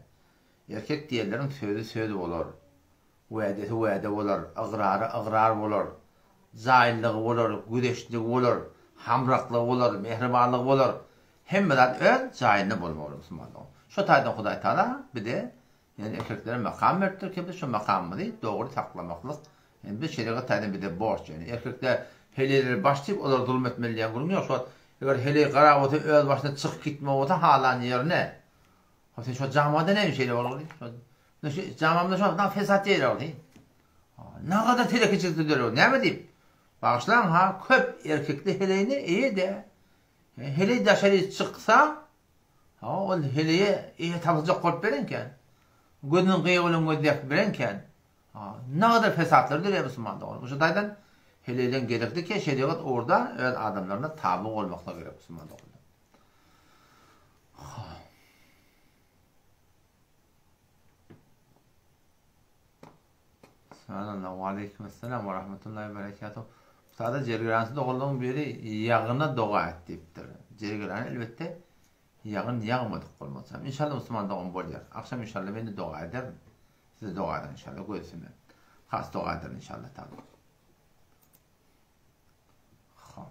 Erkek diýenleriň sözi söz bolar. Wädesi wäde bolar, ygrary ygrar bolar. Jaýlylygy bolar, güzeştligi bolar, hamraklygy bolar, mähribanlygy bolar. Hemme zat öz jaýynda bolmaly musulman dogan. Şo taýdan Hudaý Taala bize ýagny erkeklere makam beripdir ki biz şo makamymyzy dogry saklamaklyk ýagny biz şerigat taýdan bize borç ýagny erkekler heleýlere baş diýip olara zulum etmeli diýen gürrüň ýok şu wagt eger heleý gara bolsa öz başyna çykyp gitme bolsa halan ýerine Ho sen şo jamada näme şeýle boldy? Şo şu jamamda şo na fesat ýaýrawdy. Nagada telekeçilik döredi. Näme diýip? Bagyşlaň ha, köp erkekli heleýine eýe-de. Heleý daşary çyksa, ha ol heleýe eýe tapyljak bolup berenken. Gözüniň gyýagy bilen gözläp berenken. Ha, nagada fesatlar dörýär musulman dogan. Şu taýdan heleýleň gerekli ki şerigat ugurda öz adamlaryna taby bolmaklygy gerek musulman dogan. Subhanallah, we aleýkum esselam we rahmetullahi we berekatuh. Sada jergirançy doganlaryň biri ýagyna doga et diýipdir. Jergirany elbetde ýagyn ýagmadyk bolmasa. Inşallah musulman dogan bolýar. Akşam inşallah men de doga ederin. Siz de doga ediň inşallah göz üstüne. Has doga ederin inşallah taala. Hop.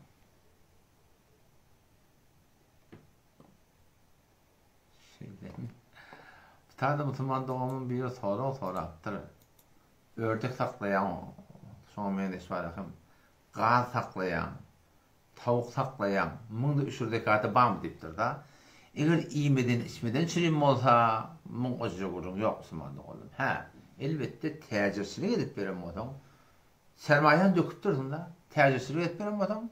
Şeýle. Bir tane musulman doganymyň biri sorag sorapdyr. Ördek saklaýaň, şoňa meňzeş bar hem. Gaz saklaýaň, tawuk saklaýaň, muňda üşür zekaty barmy diýipdir-da. Eger iýmeden, içmeden çürim bolsa, muň o jüre gürrüň ýok musulman doganlarym. Hä, elbetde täjirçilik edip beren bolsaň, Sermaýaňy döküpdirsiň-dä. Täjirçilik edip beren bolsaň,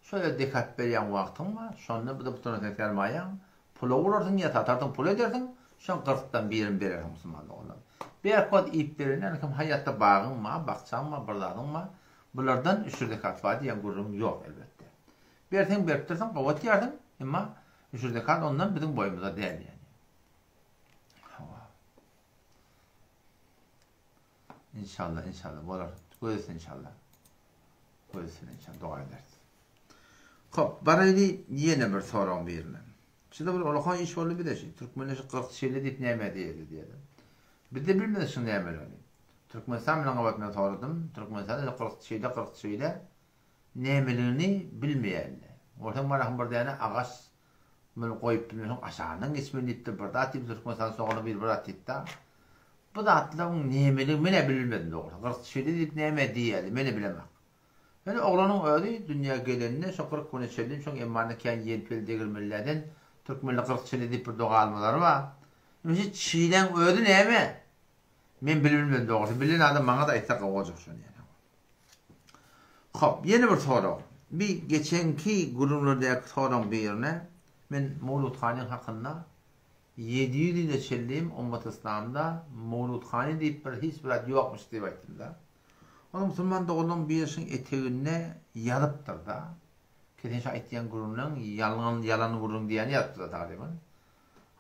şöyle zekat berýän wagtyň bar, şonda bu-da butunan seň sermaýaň, pula urarsyň ýa satarsyň, pul edersiň, şoň kyrkdan birini berersiň musulman doganlar. Berk wagt iýip berenden kim haýatda bagyň bar, bakjaň bar, bir zadyň bar, bulardan üşür zekat bar diýen gürrüň ýok elbetde. Berseň beripdirsiň, gowy etýärsiň, emma üşür zekat ondan biziň boýumyza däl ýani. Hawa. Inşallah inşallah bolar. Göz üstüne inşallah. Göz üstüne inşallah doga ederis. Hop, baraýly ýene bir soragyň birine. Şunda bir ulakan iş boldy bize şu. Türkmenler şu 40 çile diýip näme diýeli diýeli. Biz de bilmedik şu nämeligini. Türkmenistan bilen gabat men soradym. Türkmenistanda 40 çile 40 çile nämeligini bilmeýärler. Görseň bana bir däne agaç muny goýup bilmeseň aşagyndan geçmeli diýipdir. Bir zat diýip Türkmenistan soňra bir bir zat diýipdi. Bu zatlaryň nemeligi men-ä bilmedim dogrusy. 40 çile diýip näme diýýärler, men-ä bilemok. Ýöne oglanyň özi dünýä gelende şo 40 güne çenli şoň emmanda kän ýel-pel degirmelilerden türkmenler 40 çile diýip bir doga almalary bar. Indi şu çiläň özi näme? Men bilbilmedim dogrusy. Bilen adam maňa-da aýtsa gowy boljak şony ýene. Hop, ýene bir sorag. Bir geçenki gürrüňlerdäki soragyň birine men Mowlut hanyň hakynda 700 ýyla çenlim ummat yslamda Mowluthany diýip bir hiç bir zat ýokmuş diýip aýtdym-da. Ony musulman doganlaryň biri şuň eteginde ýazypdyr-da. Ki sen şu aýtýan gürrüňleň ýalňan ýalan gürrüň diýýäni ýazypdyr-da taryban.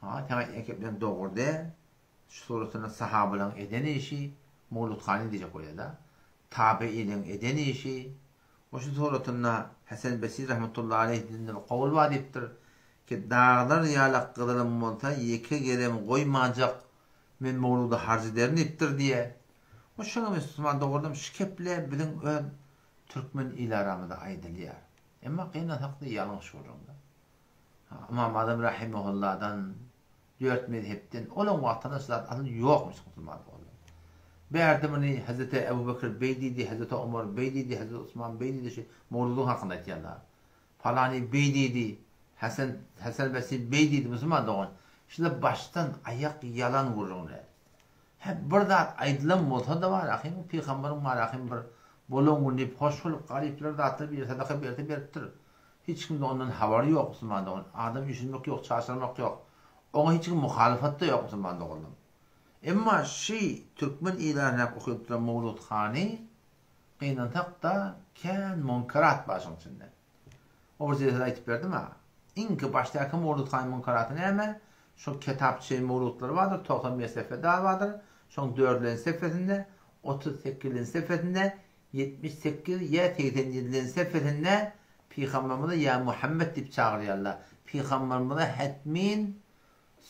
Ha, sen aýtýan gepleň dogry däl. Şu suratynda sahabalaryň eden işi Mowluthany diýjek bolýar-da. Tabeiniň eden işi. O şu suratynda Hasan Besri rahmetullahi aleýh dilinde bir kowul bar diýipdir. Ki daglar ýalak gyzylym bolsa, ýeke gezem goýmanjak men mowludy harç ederin diýipdir diýýär. O şoňa musulman dogrudanam şu keple biziň öz türkmen il aramyzda aýdylýar. Emma gynansakda ýalňyş gürrüňdir. Ymam Azam rahimehulladan dört mezhepden olaň wagtynda şu zat asyl ýokmuş musulman doganlar. Bärde muny Hazreti Ebu Bekir beý diýdi, Hazreti Omar beý diýdi, Hazreti Osman beý diýdi şu mowludyň hakynda aýtýarlar. Palany beý diýdi, Hasan Hasan Basri beý diýdi musulman dogan. Şular başdan aýak ýalan gürrüňler. Hä bir zat aýdylan bolsa-da bar ahym pygamberiň bar ahym bir bolan gün diýip hoş bolup garyplara zatlar bir sadaka berse beripdir. Hiç kimde ondan habary ýok musulman dogan. Adam üýşürmek ýok, çaşyrmak ýok. Oňa hiç kim muhalyfat-da ýok musulman doganlarym. Emma şi türkmen ilaryna okyp duran Mowlut hany gynansak-da kän munkarat bar şoň içinde. O bir jesede aýtyp berdim-a. Iňki başdaky Mowlut hanyň munkaraty näme? Şo ketapçy mowlutlary bardyr, 91 sefe dagy bardyr. Şoň dördülenji sefesinde, 38-nji sefesinde 78 ýa 87-nji sefesinde Pygamberimize ýa Muhammet diýip çagyrýarlar. Pygamberimize hetmin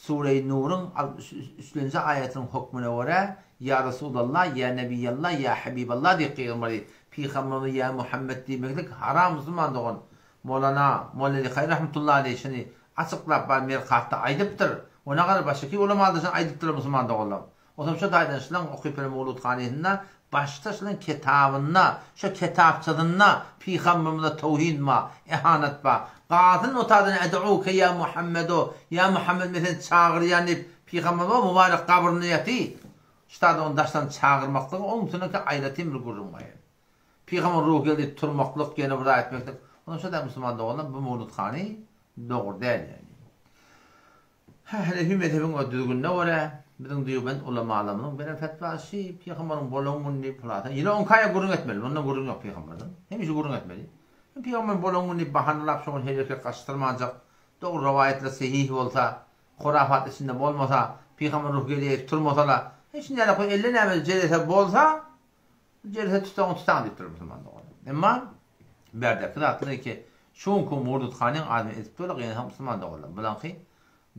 Sureýi Nuryň 63-nji aýatynyň hökmüne görä Ýa Resulallah, Ýa Nebiýallah, Ýa Habiballah diýip gygyrmaly. Pygamberimize Ýa Muhammet diýmeklik haram musulman dogan. Molana Molla Lihaý rahmetullahi aleýh şuny açyklap bar Merkatda aýdypdyr. We nagadar başga ulamalar şuny aýdypdyrlar musulman doganlar. Onsoň şo taýdan şulaň okyp beren mowludhanysynda başda şulaň ketabynda, şo ketapçasynda pygamberimize towhin bar, ehanet bar. Galsyn o taýdan ed'uke ýa Muhammedo, ýa Muhammed men seni çagyrýan diýip pygamberimiz o mübarek gabrynda ýaty. Şu taýdan ony daşdan çagyrmaklygy oň üstündeki aýratyn bir gürrüň bar. Pygamber ruhy geldi diýip turmaklyk ýene bir zat etmeklik. Onsoň şo taýdan musulman doganlar bu mowludhany dogry däl ýani. Hä, Hanefi mezhebiň o düzgünine görä, biziň Deobend ulamalarymyzyň beren fetwasy, pygamberiň bolan güni diýip hulasa, ýene oňkaýa gürrüň etmeli, ondan gürrüň ýok pygamberden. Hemişe gürrüň etmeli. Pygamberiň bolan güni diýip bahanalap şo gün hereket gaçdyrmanjak, dogry rowaýatlar sehih bolsa, hurafat içinde bolmasa, pygamber ruhy gelýär diýip turmasala, hiç näme goý elle näme jelese bolsa, Jelse tutaňy tutaň diýipdir musulman doganlar. Emma bärdäki zatlar ki, şu günki Murdut hanyň adyny edip durlar, gynansak musulman doganlar. Bulaňky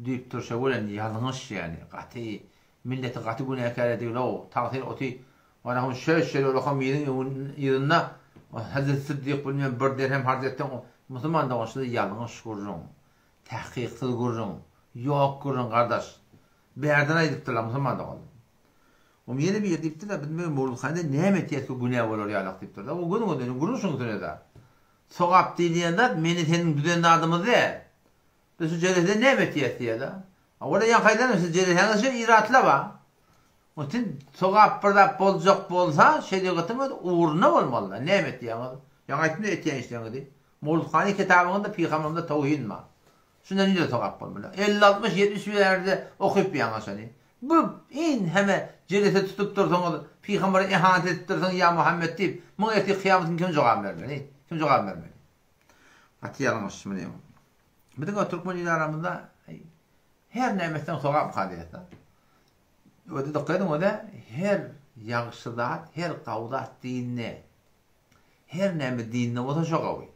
düýp turşa gelen ýalňyş ýani gaty milleti gaty günäkär edigilow. Tagsyr oty Warahum şöş şöyle olakam ýeriň yzynda Hazreti Siddik bilmem bir derhem harç etseň musulman dogan şular ýalňyş gürrüň. Tahkyksyz gürrüň. Ýok gürrüň gardaş. Bärden aýdypdyrlar musulman doganlar. Oňa ýene biri diýipdir-de, biz men mowludhanda näme etýäs ki günä bolar ýalak diýipdir-de. O göni göni gürrüň şuň üstüne-de. Sogap diýilýän zat meni seniň düzen zadymyz däl. Biz şu jelesede näme etýäs diýýär-de. A ola ýaňky aýdanym siz jelesäňiz şu iratla bar. O sen sogap bir zat boljak bolsa şerigatyň öz ugruna bolmaly-da. Näme etýäňiz? Ýaňy aýtdym-da etýän işleriňizi. Mowludhany kitabyňyzda pygamberimize towhin bar. Şunda nirede sogap bolmaly? 50, 60, 70 bir ýerde okyp ýaňa şony. Bu in heme jelese tutup dursaňyz, pygambere ihanet edip dursaňyz ýa Muhammet diýip, muňa ertir kyýamat gün kim jogap bermeli? Kim jogap bermeli? Gaty ýalňyş muny. Biziň o türkmen il aramyzda her näme etseň sogap diýýär. Öde dikkat ediň öde her ýagşy zat, her gawy zat dinde. Her näme dinde bolsa şo gawy.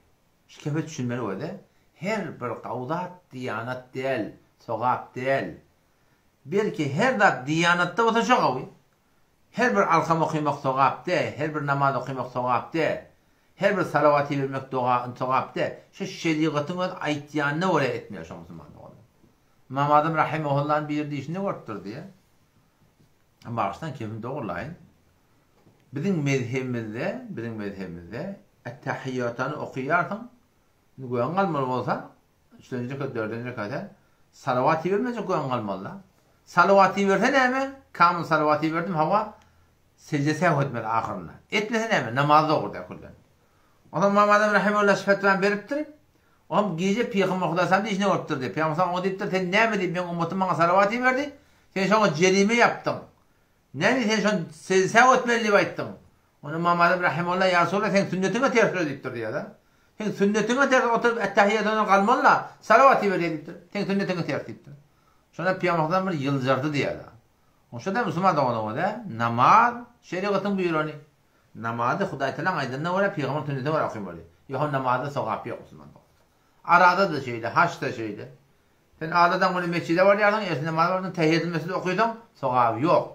Şu kepe düşünmeli öde. Her bir gawy zat diýanat däl, sogap däl. Belki her zat diýanatda bolsa şo gawy. Her bir alkam okymak sogap dä, her bir namaz okymak sogap dä. Her bir salawat ibermek doga sogap dä. Şu şerigatyň öz aýtýanyna görä etmeli şo musulman doganlar. Ymam Azam rahimehullany biri diýşinde görüpdir diýýär. Bagyşlaň kepimi dogurlaýyn. Biziň mezhebimizde, biziň mezhebimizde Ettehiýatany okaýarsyň, indi göwün galmaly bolsa, üçlenji rekat, dördünji rekata salawat ibermejek göwün galmaly-da. Salawat iberse näme? Kamyl salawat iberdim, hawa, sejde sehw etmeli ahyrynda. Etmese näme? Namaz dogry däl külden. Onsoň Ymam Azam rahimehullah şu fetwany beripdir. Oňam gije Pygamber Hudaý salam diýişini görüpdir diýip. Pygamber salam oňa diýipdir, sen näme diýip, meň ummatym maňa salawat iberdi, sen şoňa jerime ýapdyň. Näme sen şony sejde sehw etmeli diýip aýtdyň. Onda Ymam Azam rahimehullah, Ýa Resulallah, seň sünnetiňe ters şo diýipdir diýýär-de. Seň sünnetiňe ters oturyp Ettehiýýatyna galmaly-la, salawat iberýär diýipdir. Seň sünnetiňe ters diýipdir. Şonda Pygamber sallam bir ýyljardy diýýär-de. Şonda musulman doganlar-da, namaz şerigatyň buýrany. Namazy Hudaý Tagalaň aýdanyna görä, pygamber sünnetine görä okamaly. Ýogsa namazda sogap ýok musulman doganlar. Araza-da şeýle, haç-da şeýle. Sen adadan güni mesjide barýarsyň, ertir namaza barýarsyň, tehiýetül mesjid okysaň, sogaby ýok.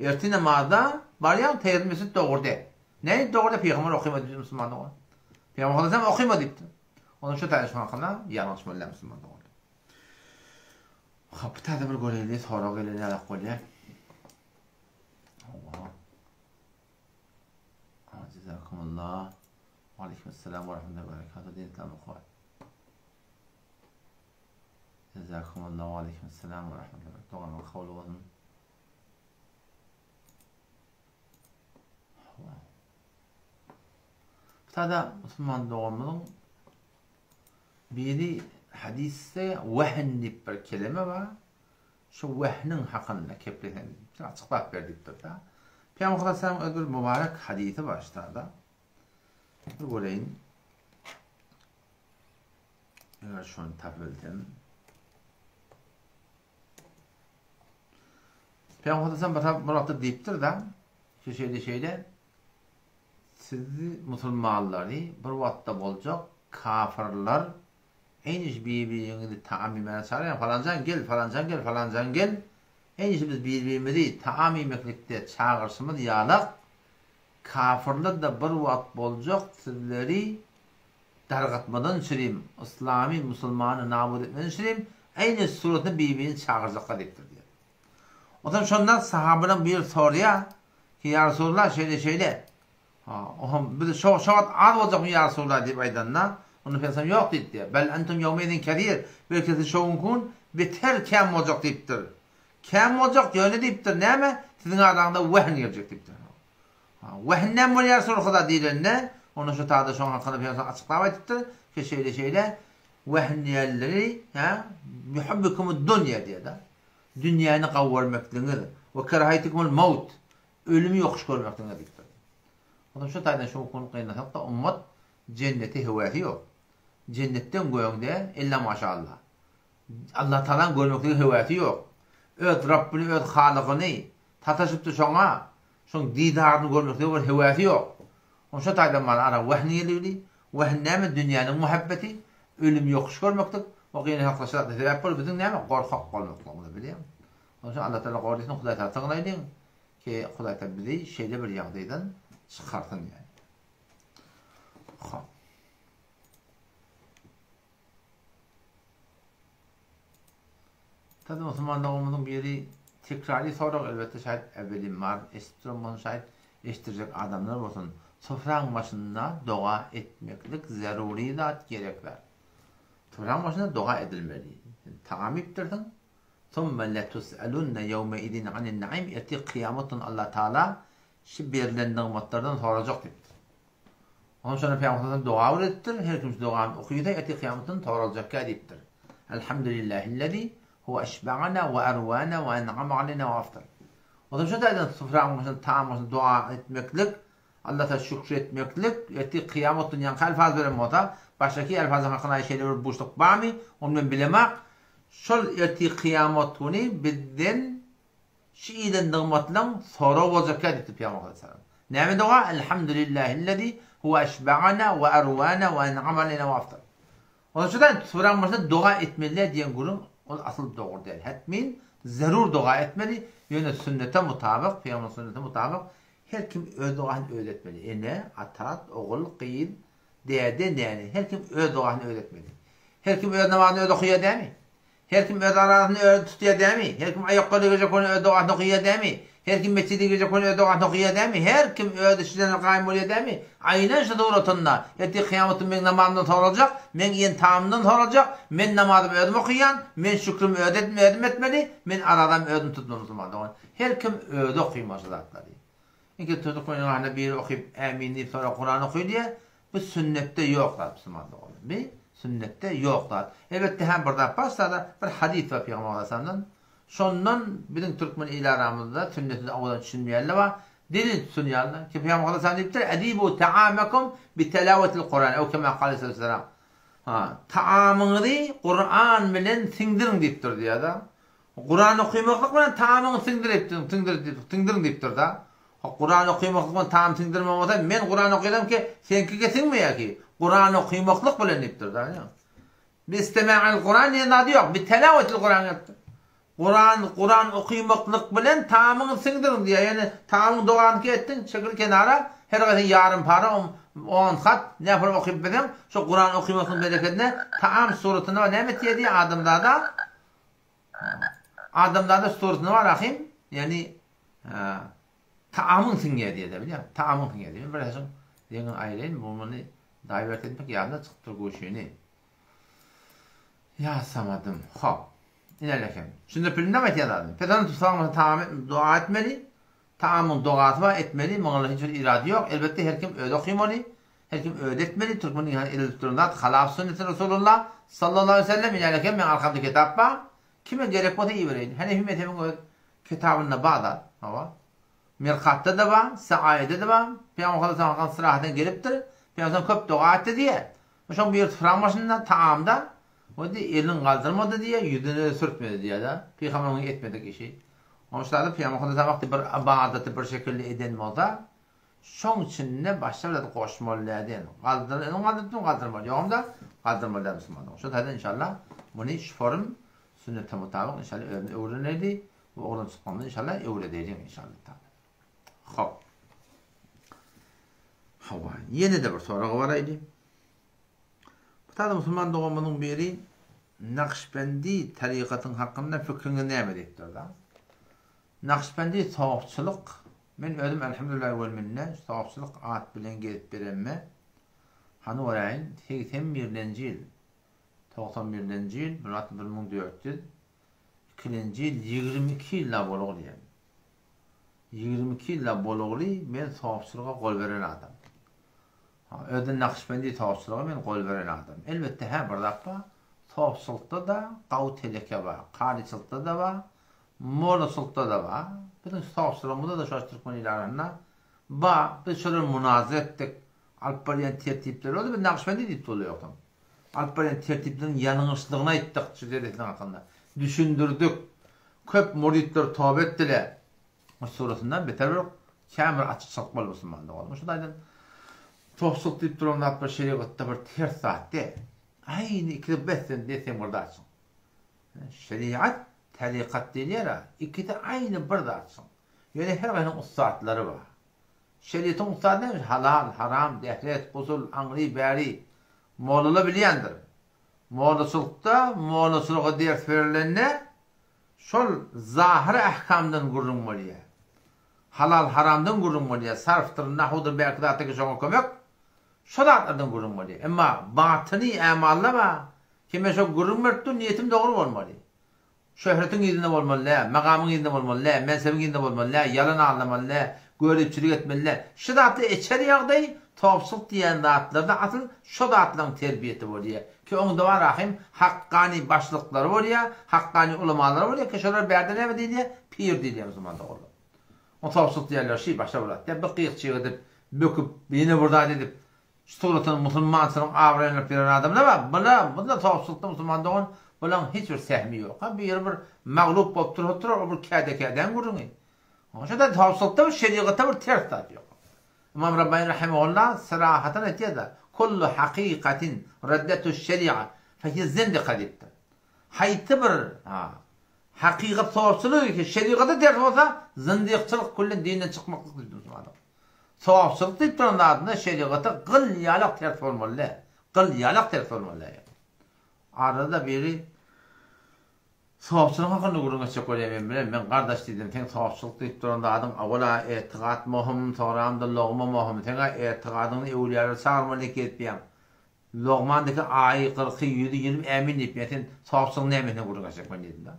Ertir namazda barýaň, tehiýetül mesjid dogry däl. Nädip dogry däl? Pygamber okyma diýipdir musulman dogan. Pygamber sallallahu aleyhi okyma diýipdir. Onuň şu taýda şuň hakynda ýalňyş bolýar musulman dogan. Hop, täze bir göreli, sorag gelen ýalak bolýar. Oha. Jazakumullah. Aleyküm selam ve rahmetullahi ve berekatuhu. Din İslam okuwa. Jazakumullah ve aleyküm selam ve rahmetullahi. Doganlar kabul olsun. Sada Musulman doganymyzyň biri hadisde wehn diýip bir kelime bar. Şu wehniň hakynda keplesen diýipdir, açyklap ber diýipdir-de. Pygamber sallallahu aleyhi öz bir mübarek hadisi bar şutada. Bir göreýin. Eger şony tapyp bilsem. Pygamber sallallahu bir wagtda diýipdir-de, şu şeýle şeýle sizi musulmanlary bir wagtda boljak kafirler Eýniş bir-biriňizi taam iýmäge çagyrýaň, falanjan gel, falanjan gel, falanjan gel. Eýniş biz bir-birimizi taam iýmeklikde çagyryşymyz ýalak, kafyrlar-da bir wagt boljak sizleri dargatmadan çürim, yslamy, musulmany nabut etmeden çürim, eýni suratynda bir-birini çagyrjaklar diýipdir diýýär. Onsoň şonda sahabalaryň biri soraýar ki, Ýa Resulallah, şeýle-şeýle, Ha, ohm biz şo şo wagt az boljakmy ýa Resulallah diýip aýdanda, onda Pygamberimiz ýok diýipdir. Bel entum ýewmeizin kesir, belki siz şo günki gün beter kän boljak diýipdir. Kän boljak, ýöne diýipdir, näme, siziň araňyzda wehn geljek diýipdir. Ha, wehn näme bolýar ýa Resulallah diýlende, onda şo taýda şoň hakynda Pygamberimiz açyklap aýdypdyr, ki şeýle-şeýle wehn diýenleri, hä, yuhibbukumud dunýa diýýär-de. Dünýäni gawy görmekligiňiz, we kerahaýtukumul maut, Ölümi ýokuş görmekden diýipdir. Onsoň şu taýdan şu gün gynasak-da ummat jennete höwäsi ýok. Jennetden göňde illa maşallah. Allah Tagalaň görmeklige höwäsi ýok. Öz Rabbini, öz Halygyny sataşypdy şoňa, şoň didaryny görmeklige bir höwäsi ýok. Onsoň şu taýdan mana ara wehn gelibdi. Wehn näme? Dünýäniň muhabbeti, ölümi ýokuş görmeklik we gynansakda şu zada sebäp bolup biziň näme? Gorkak bolmaklygymyza bilýäňmi? Onuň üçin Allah Tagala goraýsyn, Hudaý Tagala sygnaýlyň ki, Hudaý Tagala bizi şeýle bir ýagdaýdan çykarsyn ýaly. Hop. Tabi musulman doganymyzyň biri tekrarly sorag elbetde şaýat äwelim bar, eşidip duran bolsun şaýat eşitdirjek adamlar bolsun. Sofraň başynda doga etmeklik zerury zat gerek zat. Sofraň başynda doga edilmeli. Sen tagam iýipdirsiň, Summa letus'alunne ýewmeizin anin naim ertir kyýamat güni Allah Tagala şu berlen nygmatlardan sorajak diýipdir. Ondan şonda Pygamber sallallahu doga öwredipdir, her kim şu dogany okysa ertir kyýamat güni soraljakka diýipdir. Elhamdülillahillezî huwe eşba'ana we erwana we en'ama aleyna we aftar. Ondan şu taýdan sufraň başynda taam başynda doga etmeklik Allata şükür etmeklik, ertir kyýamat güni ýaňky alfaz beren bolsa, başdaky alfazyň hakynda şeýle bir buşluk barmy, ony men bilemak. Şol ertir kyýamat güni bizden şu iýilen nygmatlaň sorag boljakýa diýipdir Pygamber aleyhissalam. Näme doga? Elhamdülillahillezî huwe eşba'ana we erwana we en'ama aleyna we aftar. Onuň üçin hem suraň başynda doga etmeli diýen gürrüň ol asyl dogry däl. Hetmin zerur doga etmeli, ýöne sünnete mutabyk, Pygamber sünnetine mutabyk Her kim öz dogasyny özi etmeli. Ene, ata, ogul, gyz, däde, näne. Her kim öz dogasyny özi etmeli. Her kim öz namazyny özi okaýar dämi? Her kim öz arazyny özi tutýar dämi? Her kim aýakgabyny geýjek bolanda öz dogasyny okaýar dämi? Her kim metjide girjek bolanda öz dogasyny okaýar dämi? Her kim öz işine gaýym bolýar dämi? Aýnan şu suratynda, ertir kyýamat güni meň namazymdan soraljak, meň iýen tagamymdan soraljak, men namazymy özüm okaýan, men şükrümi özüm etmeli, men arazamy özüm tutmaly musulman dogan. Her kim özi okymaly şu zatlary. Ilki tutup goýan biri okyp ämin diýip soňra Kuran oky diýýär. Bu sünnetde ýok zat musulman doganlar. Bu sünnetde ýok zat. Elbetde hem bir zat bar sada bir hadys bar Pygamber aleyhisselamdan. Şondan biziň türkmen il aramyzda sünneti owadan düşünmeýänler bar. Delil tutunýarlar. Ki Pygamber aleyhisselam diýipdir, Edibu taamakum bi telawetil Kuran. Ew kema kale aleyhisselam. Ha, taamyňyzy Kuran bilen siňdiriň diýipdir diýýär-de. Kuran okymaklyk bilen taamyňy siňdiripdiň, siňdiriň diýipdir-da. Ha, Kuran okymaklyk bilen taam siňdirme bolsa, men Kuran okysam ki, seňkige siňmeýär ki. Kuran okymaklyk bilen diýipdir-da. Bi istema'il Kuran diýen zady ýok. Bi telawetil Kuran gelipdir. Kuran, Kuran okymaklyk bilen taamyňy siňdiriň diýýär. Ýagny taamyň doganyňky etdiň, çekil kenara, her haýsy ýarym para, on hat, näpar okyp bilseň, şo Kuran okymaklygyň berekedine taam suratynda bar näme etýär diýýär adamzada adamzada suratynda bar ahym, ýagny taamyň siňýär diýýär-de, bilýäňmi? Taamyň siňýär diýýär. Men bir haçan ýeňil aýraýyn, bu muny daýwert etmek ýadymdan çykypdyr göçüni. Ýatsamadym. Hop. Inelekem. Şunda bilmem aýtýan zadymy. Pes tutsaň tagam dua etmeli. Tagamyň dogasy bar etmeli. Muňa hiç bir irady ýok. Elbetde her kim özi okymaly. Her kim özi etmeli. Türkmeniň ýany edilip duran zat halaf sünneti Resulullah sallallahu aleyhi ve sellem. Inelekem meň arkamda kitap bar. Kime gerek bolsa ibereýin. Hanefi mezhebiň öz kitabynda bar zat. Hawa. Mirkatda-da bar, Seaýede-de bar. Pygamber sallallahu aleyhi ve sellem gelipdir. Pygamber köp doga etdi diýýär. Şoň bir supraň başynda, taamda, o diýýär, elini galdyrmady diýýär, ýüzüne-de sürtmedi diýýär-de. Pygamber etmedik işi. Onuň üçin Pygamber sallallahu aleyhi ve sellem bir ybadaty bir şekilde eden bolsa, şoň içinde başga bir zat goşmaly däl diýen. Galdyr, elini galdyrdymy, galdyrmaly. Ýogam-da, galdyrmaly däl musulmanlar. Şo taýdan inşallah muny şu forum sünnete mutabyk inşallah özüni öwreneli. Bu oglan çykmamyzy inşallah öwredeliň inşallah taala. Hop. Hawa, ýene-de bir soragy bar aýdy. Bu taýda musulman doganymyzyň biri Nakşbendi tarykatyň hakynda pikiriňiz näme diýipdir da. Nakşbendi sofçylyk, men özüm elhamdülillah wel minne sofçylyk at bilen gezip berenme. Hany göräýin, 81-lenji ýyl, 91-lenji ýyl, 1400 Ikilenji ýyl 22 ýyl-da bolugly ýa. 22 ýyl-da bolugly men sofçylyga gol beren adam. Ha, özde Nakşbendi sofçylyga men gol beren adam. Elbetde hä bir zat bar. Sofçylykda-da gawy teleke bar, karyçylykda-da bar, mollaçylykda-da bar. Biziň sofçylygymyzda-da şo türkmen ili arasynda bar. Biz şolar munazara etdik. Alyp barýan tertipleri boldy, biz Nakşbendi diýip durly ýogsam. Alyp barýan tertipleriň ýalňyşlygyny aýtdyk şu deresiniň hakynda. Düşündirdik. Köp muritler toba etdiler. Bu suratyndan beter bir kän bir açykçylyk boldy musulmanda boldy. Şu taýdan topçulyk diýip duran zat bir şerigatda bir ters zat däl. Aýny ikisi bessen deseň bir zatsyň. Şeriat, tarykat diýilýär-ä, ikisi aýny bir zatsyň. Ýöne her haýsynyň ussatlary bar. Şeriatyň ussady näme? Halal, haram, dehret, gusul, aňry, bäri. Mollala bilýändir. Mollaçylykda mollaçylyga ders berilende şol zahyry ähkamdan gürrüň bolýar. Halal, haramdan gürrüň bolýar. Sarfdyr, nahuwdyr, bärki zatdaki şoňa kömek. Şo zatlardan gürrüň bolýar. Emma batyny ämalla bar. Kime şo gürrüň berip dur, niýetim dogry bolmaly. Şöhretiň yzynda bolmaly däl, magamyň yzynda bolmaly däl, mensebiň yzynda bolmaly däl, ýalan aldamaly däl, göripçilik etmeli däl. Şu zatlar içeri ýagdaý, topçulyk diýen zatlarda asyl şo zatlaryň terbiýesi bolýar. Ki oňda bar ahym hakkany başlyklary bolýar, hakkany ulamalary bolýar ki şolar bärde näme diýilýär? Pir diýilýär musulman doganlar. O topçulyk diýerler şi başga bir zat däl. Bir gyýykçyk edip, böküp, ýene bir zat edip, Şu suratyny musulmançylygyň abraýyny alyp ýören adamlar bar. Bula, bunda sowçulykda musulman dogan, bulaň hiç bir sähmi ýok. Ha, biri bir maglup bolup dursa durar, o bir käde-kädäň gürrüňi. Şo-da sowçulykda bir şerigatda bir ters zat ýok. Ymam Rabbani rahimehullah syrahatan aýtýar-da, Kullu hakykatin raddetu şeri'a fehiye zendika diýipdir. Haýsy bir, ha, hakykat sowçulygy ki şerigata ters bolsa, zindikçilik küllen dinden çykmaklyk diýipdir musulman dogan. Sogapçylyk diýip duran zadynda şerigata gyl ýalak ters bolmaly däl. Gyl ýalak ters bolmaly däl. Arada biri sogapçylyk hakynda gürrüň etjek bolýar men bilen. Men gardaş diýdim, seň sogapçylyk diýip duran zadyň awala etigat mohum, soňramda logma mohum. Seň-ä etigadyňny öwlüýalara çagyrmaly diýip gezipýäň. Logmandaki aýy, gyrky, ýüzi, ýilim ämin diýip, ýa sen sawçylygyň nämesine gürrüň etjek men diýdim-de.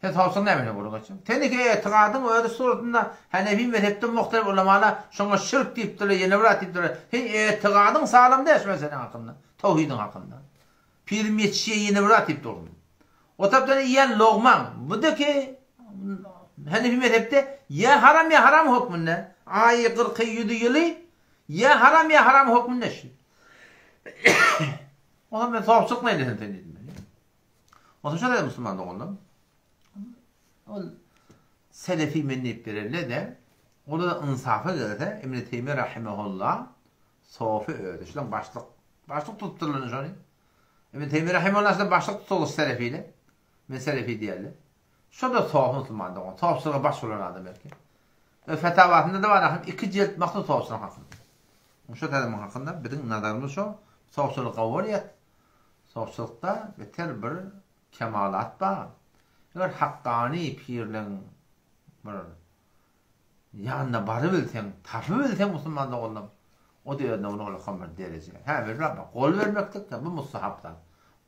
Sen sawçylygyň nämesine gürrüň etjek? Seniňki etigadyň özi suratynda Hanefi mezhepde muhtelif ulamalar şoňa şirk diýipdirler, ýene bir zat diýipdirler. Seň etigadyň saglam däl şu meseläň hakynda, towhidiň hakynda. Pirim ýetişýär ýene bir zat diýip dursun. O tarapdan iýen logmaň, bu-da ki Hanefi mezhepde ýa haram ýa haram hökmünde, aýy, gyrky, ýüzi, ýyly Ýa haram ýa haram hökmünde şu. Ondan men sogçylyk neýlesin sen diýdim men. Ondan şo dedim musulman doganlar. Ol selefi men diýip berelle de, ol da ynsafa gelse, Ibn Teýmiýe rahimehullah sofi özi, şulaň başlyk, başlyk tutupdyrlar şony. Ibn Teýmiýe rahimehullah aslynda başlyk tutulyş selefili. Men selefi diýerler. Şo-da sofy musulman dogan. Sofçylyga baş bolan adam belki. Öz fetawasynda-da bar ahym iki jilt mahsus sofçylyk hakynda. Şo täzemiň hakynda biziň nazarymyz şo. Sofçylyk gowy bolýar. Sofçylykda beter bir kemalat bar. Eger hakkany pirleň bir Ýanyna barybilseň, tapybilseň musulman doganlam, o-da özüne uly ullakan bir dereje. Hä, bir gol bermeklik-de, bu mustahap zat.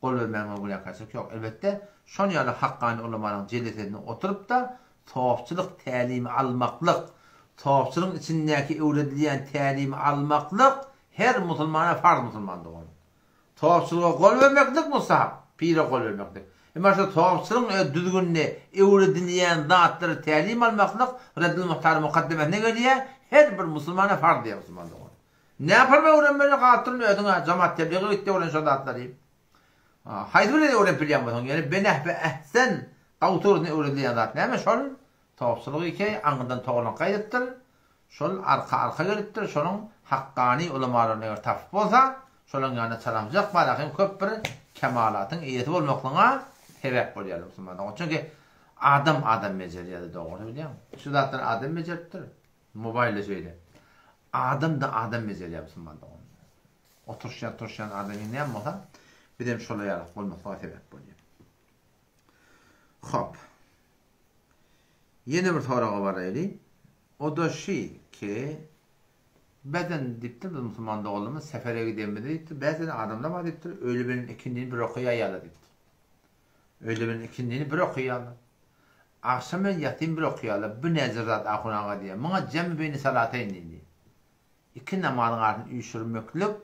Gol bermäge günäkärçilik ýok. Elbetde, şon ýaly hakkany ulamanyň jelesesinde oturyp-da, sopçylyk tälimi almaklyk, sopçylygyň içindäki öwredilýän tälimi almaklyk her musulmana farz musulman dogan. Sopçylyga gol bermeklik mustahap, pire gol bermeklik. Emma şu sopçylygyň öz düzgüninde öwredilýän zatlary tälim almaklyk Reddül Muhtaryň mukaddemesinde gelýär, her bir musulmana farz diýýär musulman dogan. Näpirme öwrenmeli galyp durun özüňe jamaat teblige git öwren şo zatlary. Haýsy birini öwrenip bilýän bolsaň ýöne benehbe ehsen gawy tugrusynda öwredilýän zat näme şol sopçylyk eke aňyrdan togalak gaýdypdyr. Şol arka-arka gelipdir, şonuň hakkany ulamalaryny eger tapyp bolsa, şolaň ýanyna çalamjak barakyň köp bir kemalatyň eýesi bolmaklygyňa sebäp bolýarlar musulman dogan. Çünki adam adam bejerýärdi dogry bilýäňmi? Şu zatlary adam bejeripdir. Mobaýlda şeýle. Adam-da adam bejerýär musulman dogan. Oturyşýan turuşýan adamyň näme bolsa, bizem şolar ýaly bolmaklyga sebäp bolýar. Hop. Ýene bir soraga baraýly. O-da şi ki, bäzen diýipdir, biz musulman doganlarymyz sefere gidenimizde diýipdir, bäzen adamlar bar diýipdir, öýle bilen ikindini bir okaýaýarlar diýipdir. Öýle bilen ikindini bir okaýarlar. Agşam bilen ýatyny bir okaýarlar. Bu näjir zat ahun aga diýýär. Muňa jem'i beýni salateýn diýilýär. Iki namazyň arasyny üýşürmeklik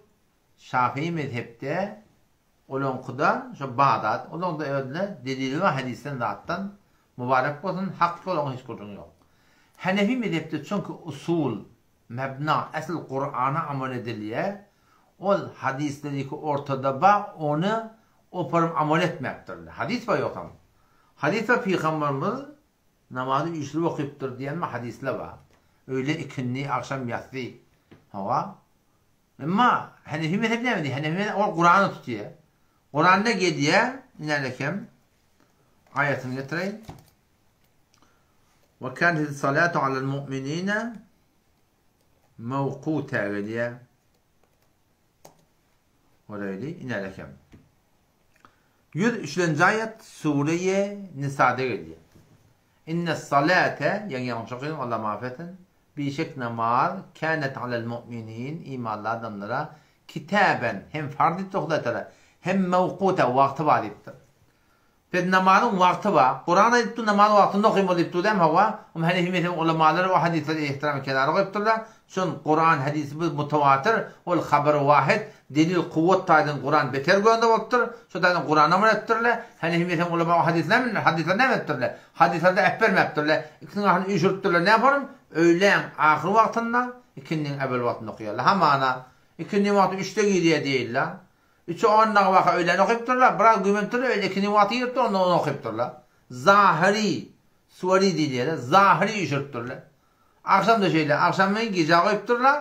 Şafii mezhepde Olaňkyda şo bar zat, olaňda özüne delili bar hadysdan zatdan, mubarek bolsun, hak ýol oňa hiç gürrüň ýok. Hanefi mezhepde çünki usul, mebna, esl Kurana amal edilýär, ol hadyslariki ortada bar ony oparym amal etmäpdirler. Hadys bar ýogsam. Hadys bar pygamberimiz namazy üýşürip okypdyr diýen hadyslar bar. Öýle ikindi, agşam ýassy. Hawa. Emma Hanefi mezhebi näme diýýär? Hanefi mezhebi ol Kurany tutýar. Kuranda gelýär, inälekem aýatyny getireýin. Wa kanat salatu alal mu'minina mawquta gelýär. Orayly inälekem. 103-nji aýat Sure-i Nisada gelýär. Inne salate, ýaňy ýalňyş okadym, Allah maaf etsin. Bişek namaz, kânet alel mu'minin, imanly adamlara, kitaben, hem farz diýipdir Hudaý Tagala, hem mewkuta, wagty bar diýipdir. Pes namazyň wagty bar. Kuran aýdypdyr namazy wagtynda okymaly diýipdir dämi hawa? Oňa Hanefi mezhebiň ulamalary o hadyslary ehtiram kenara goýupdyrlar. Şon Kuran hadysy bu mutawatyr, ol habary wahid, delil kuwwat taýdan Kuran beter gönde bolupdyr. Şo taýdan Kurana amal edipdirler. Hanefi mezhebiň ulama o hadysy näme hadyslary näme edipdirler? Hadyslarda äpbermäpdirler. Ikisiniň arasyny üýşüripdirler. Näme bolan? Öýläň ahyr wagtynda, ikindiň äwel wagtynda okaýarlar. Hamana, ikindiň wagty üçde girýär diýeýinler. Üçe on dagy baka öýlän okypdyrlar. Biraz güýmenipdirler, öýle ikindiň wagty giripdir, onda ony okypdyrlar. Zahyry, suwary diýilýär-de, zahyry üýşüripdirler. Agşam-da şeýle, agşamy gijä goýupdyrlar.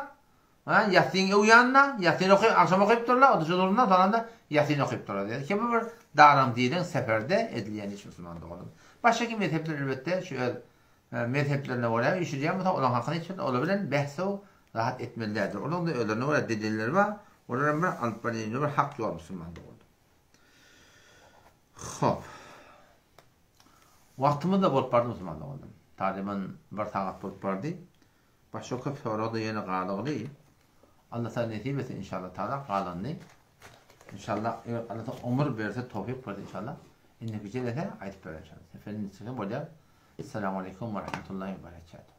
Ha, ýassyň öw ýanynda, ýassyny oky, agşam okypdyrlar, otuş uzurynda, soňra-da ýassyny okypdyrlar diýýär. Ki bu bir daraň diýdiň seferde edilýän iş musulman doganym. Başga mezhepler elbetde şu öz mezheplerine görä üýşürýän bolsa, olaryň hakyny hiç bir olar bilen bähs-u rahat etmeli däldir. Olaryň-da özlerine görä delilleri bar. Olar hem bir alyp barýan bir hak ýol musulman doganym. Hop. Wagtymyz-da bolup bardy musulman doganym. Taryban bir sagat bolup bardy. Başga köp sorag-da ýene galygly. Allah Taala nesip etse inşallah taala galanyny inşallah eger Allah Taala ömür berse towfyk berse inşallah indiki jelese aýdyp berer inşallah. Seferiň niçigi bolýar. Esselamu aleýkum we rahmetullahi we berekatuh.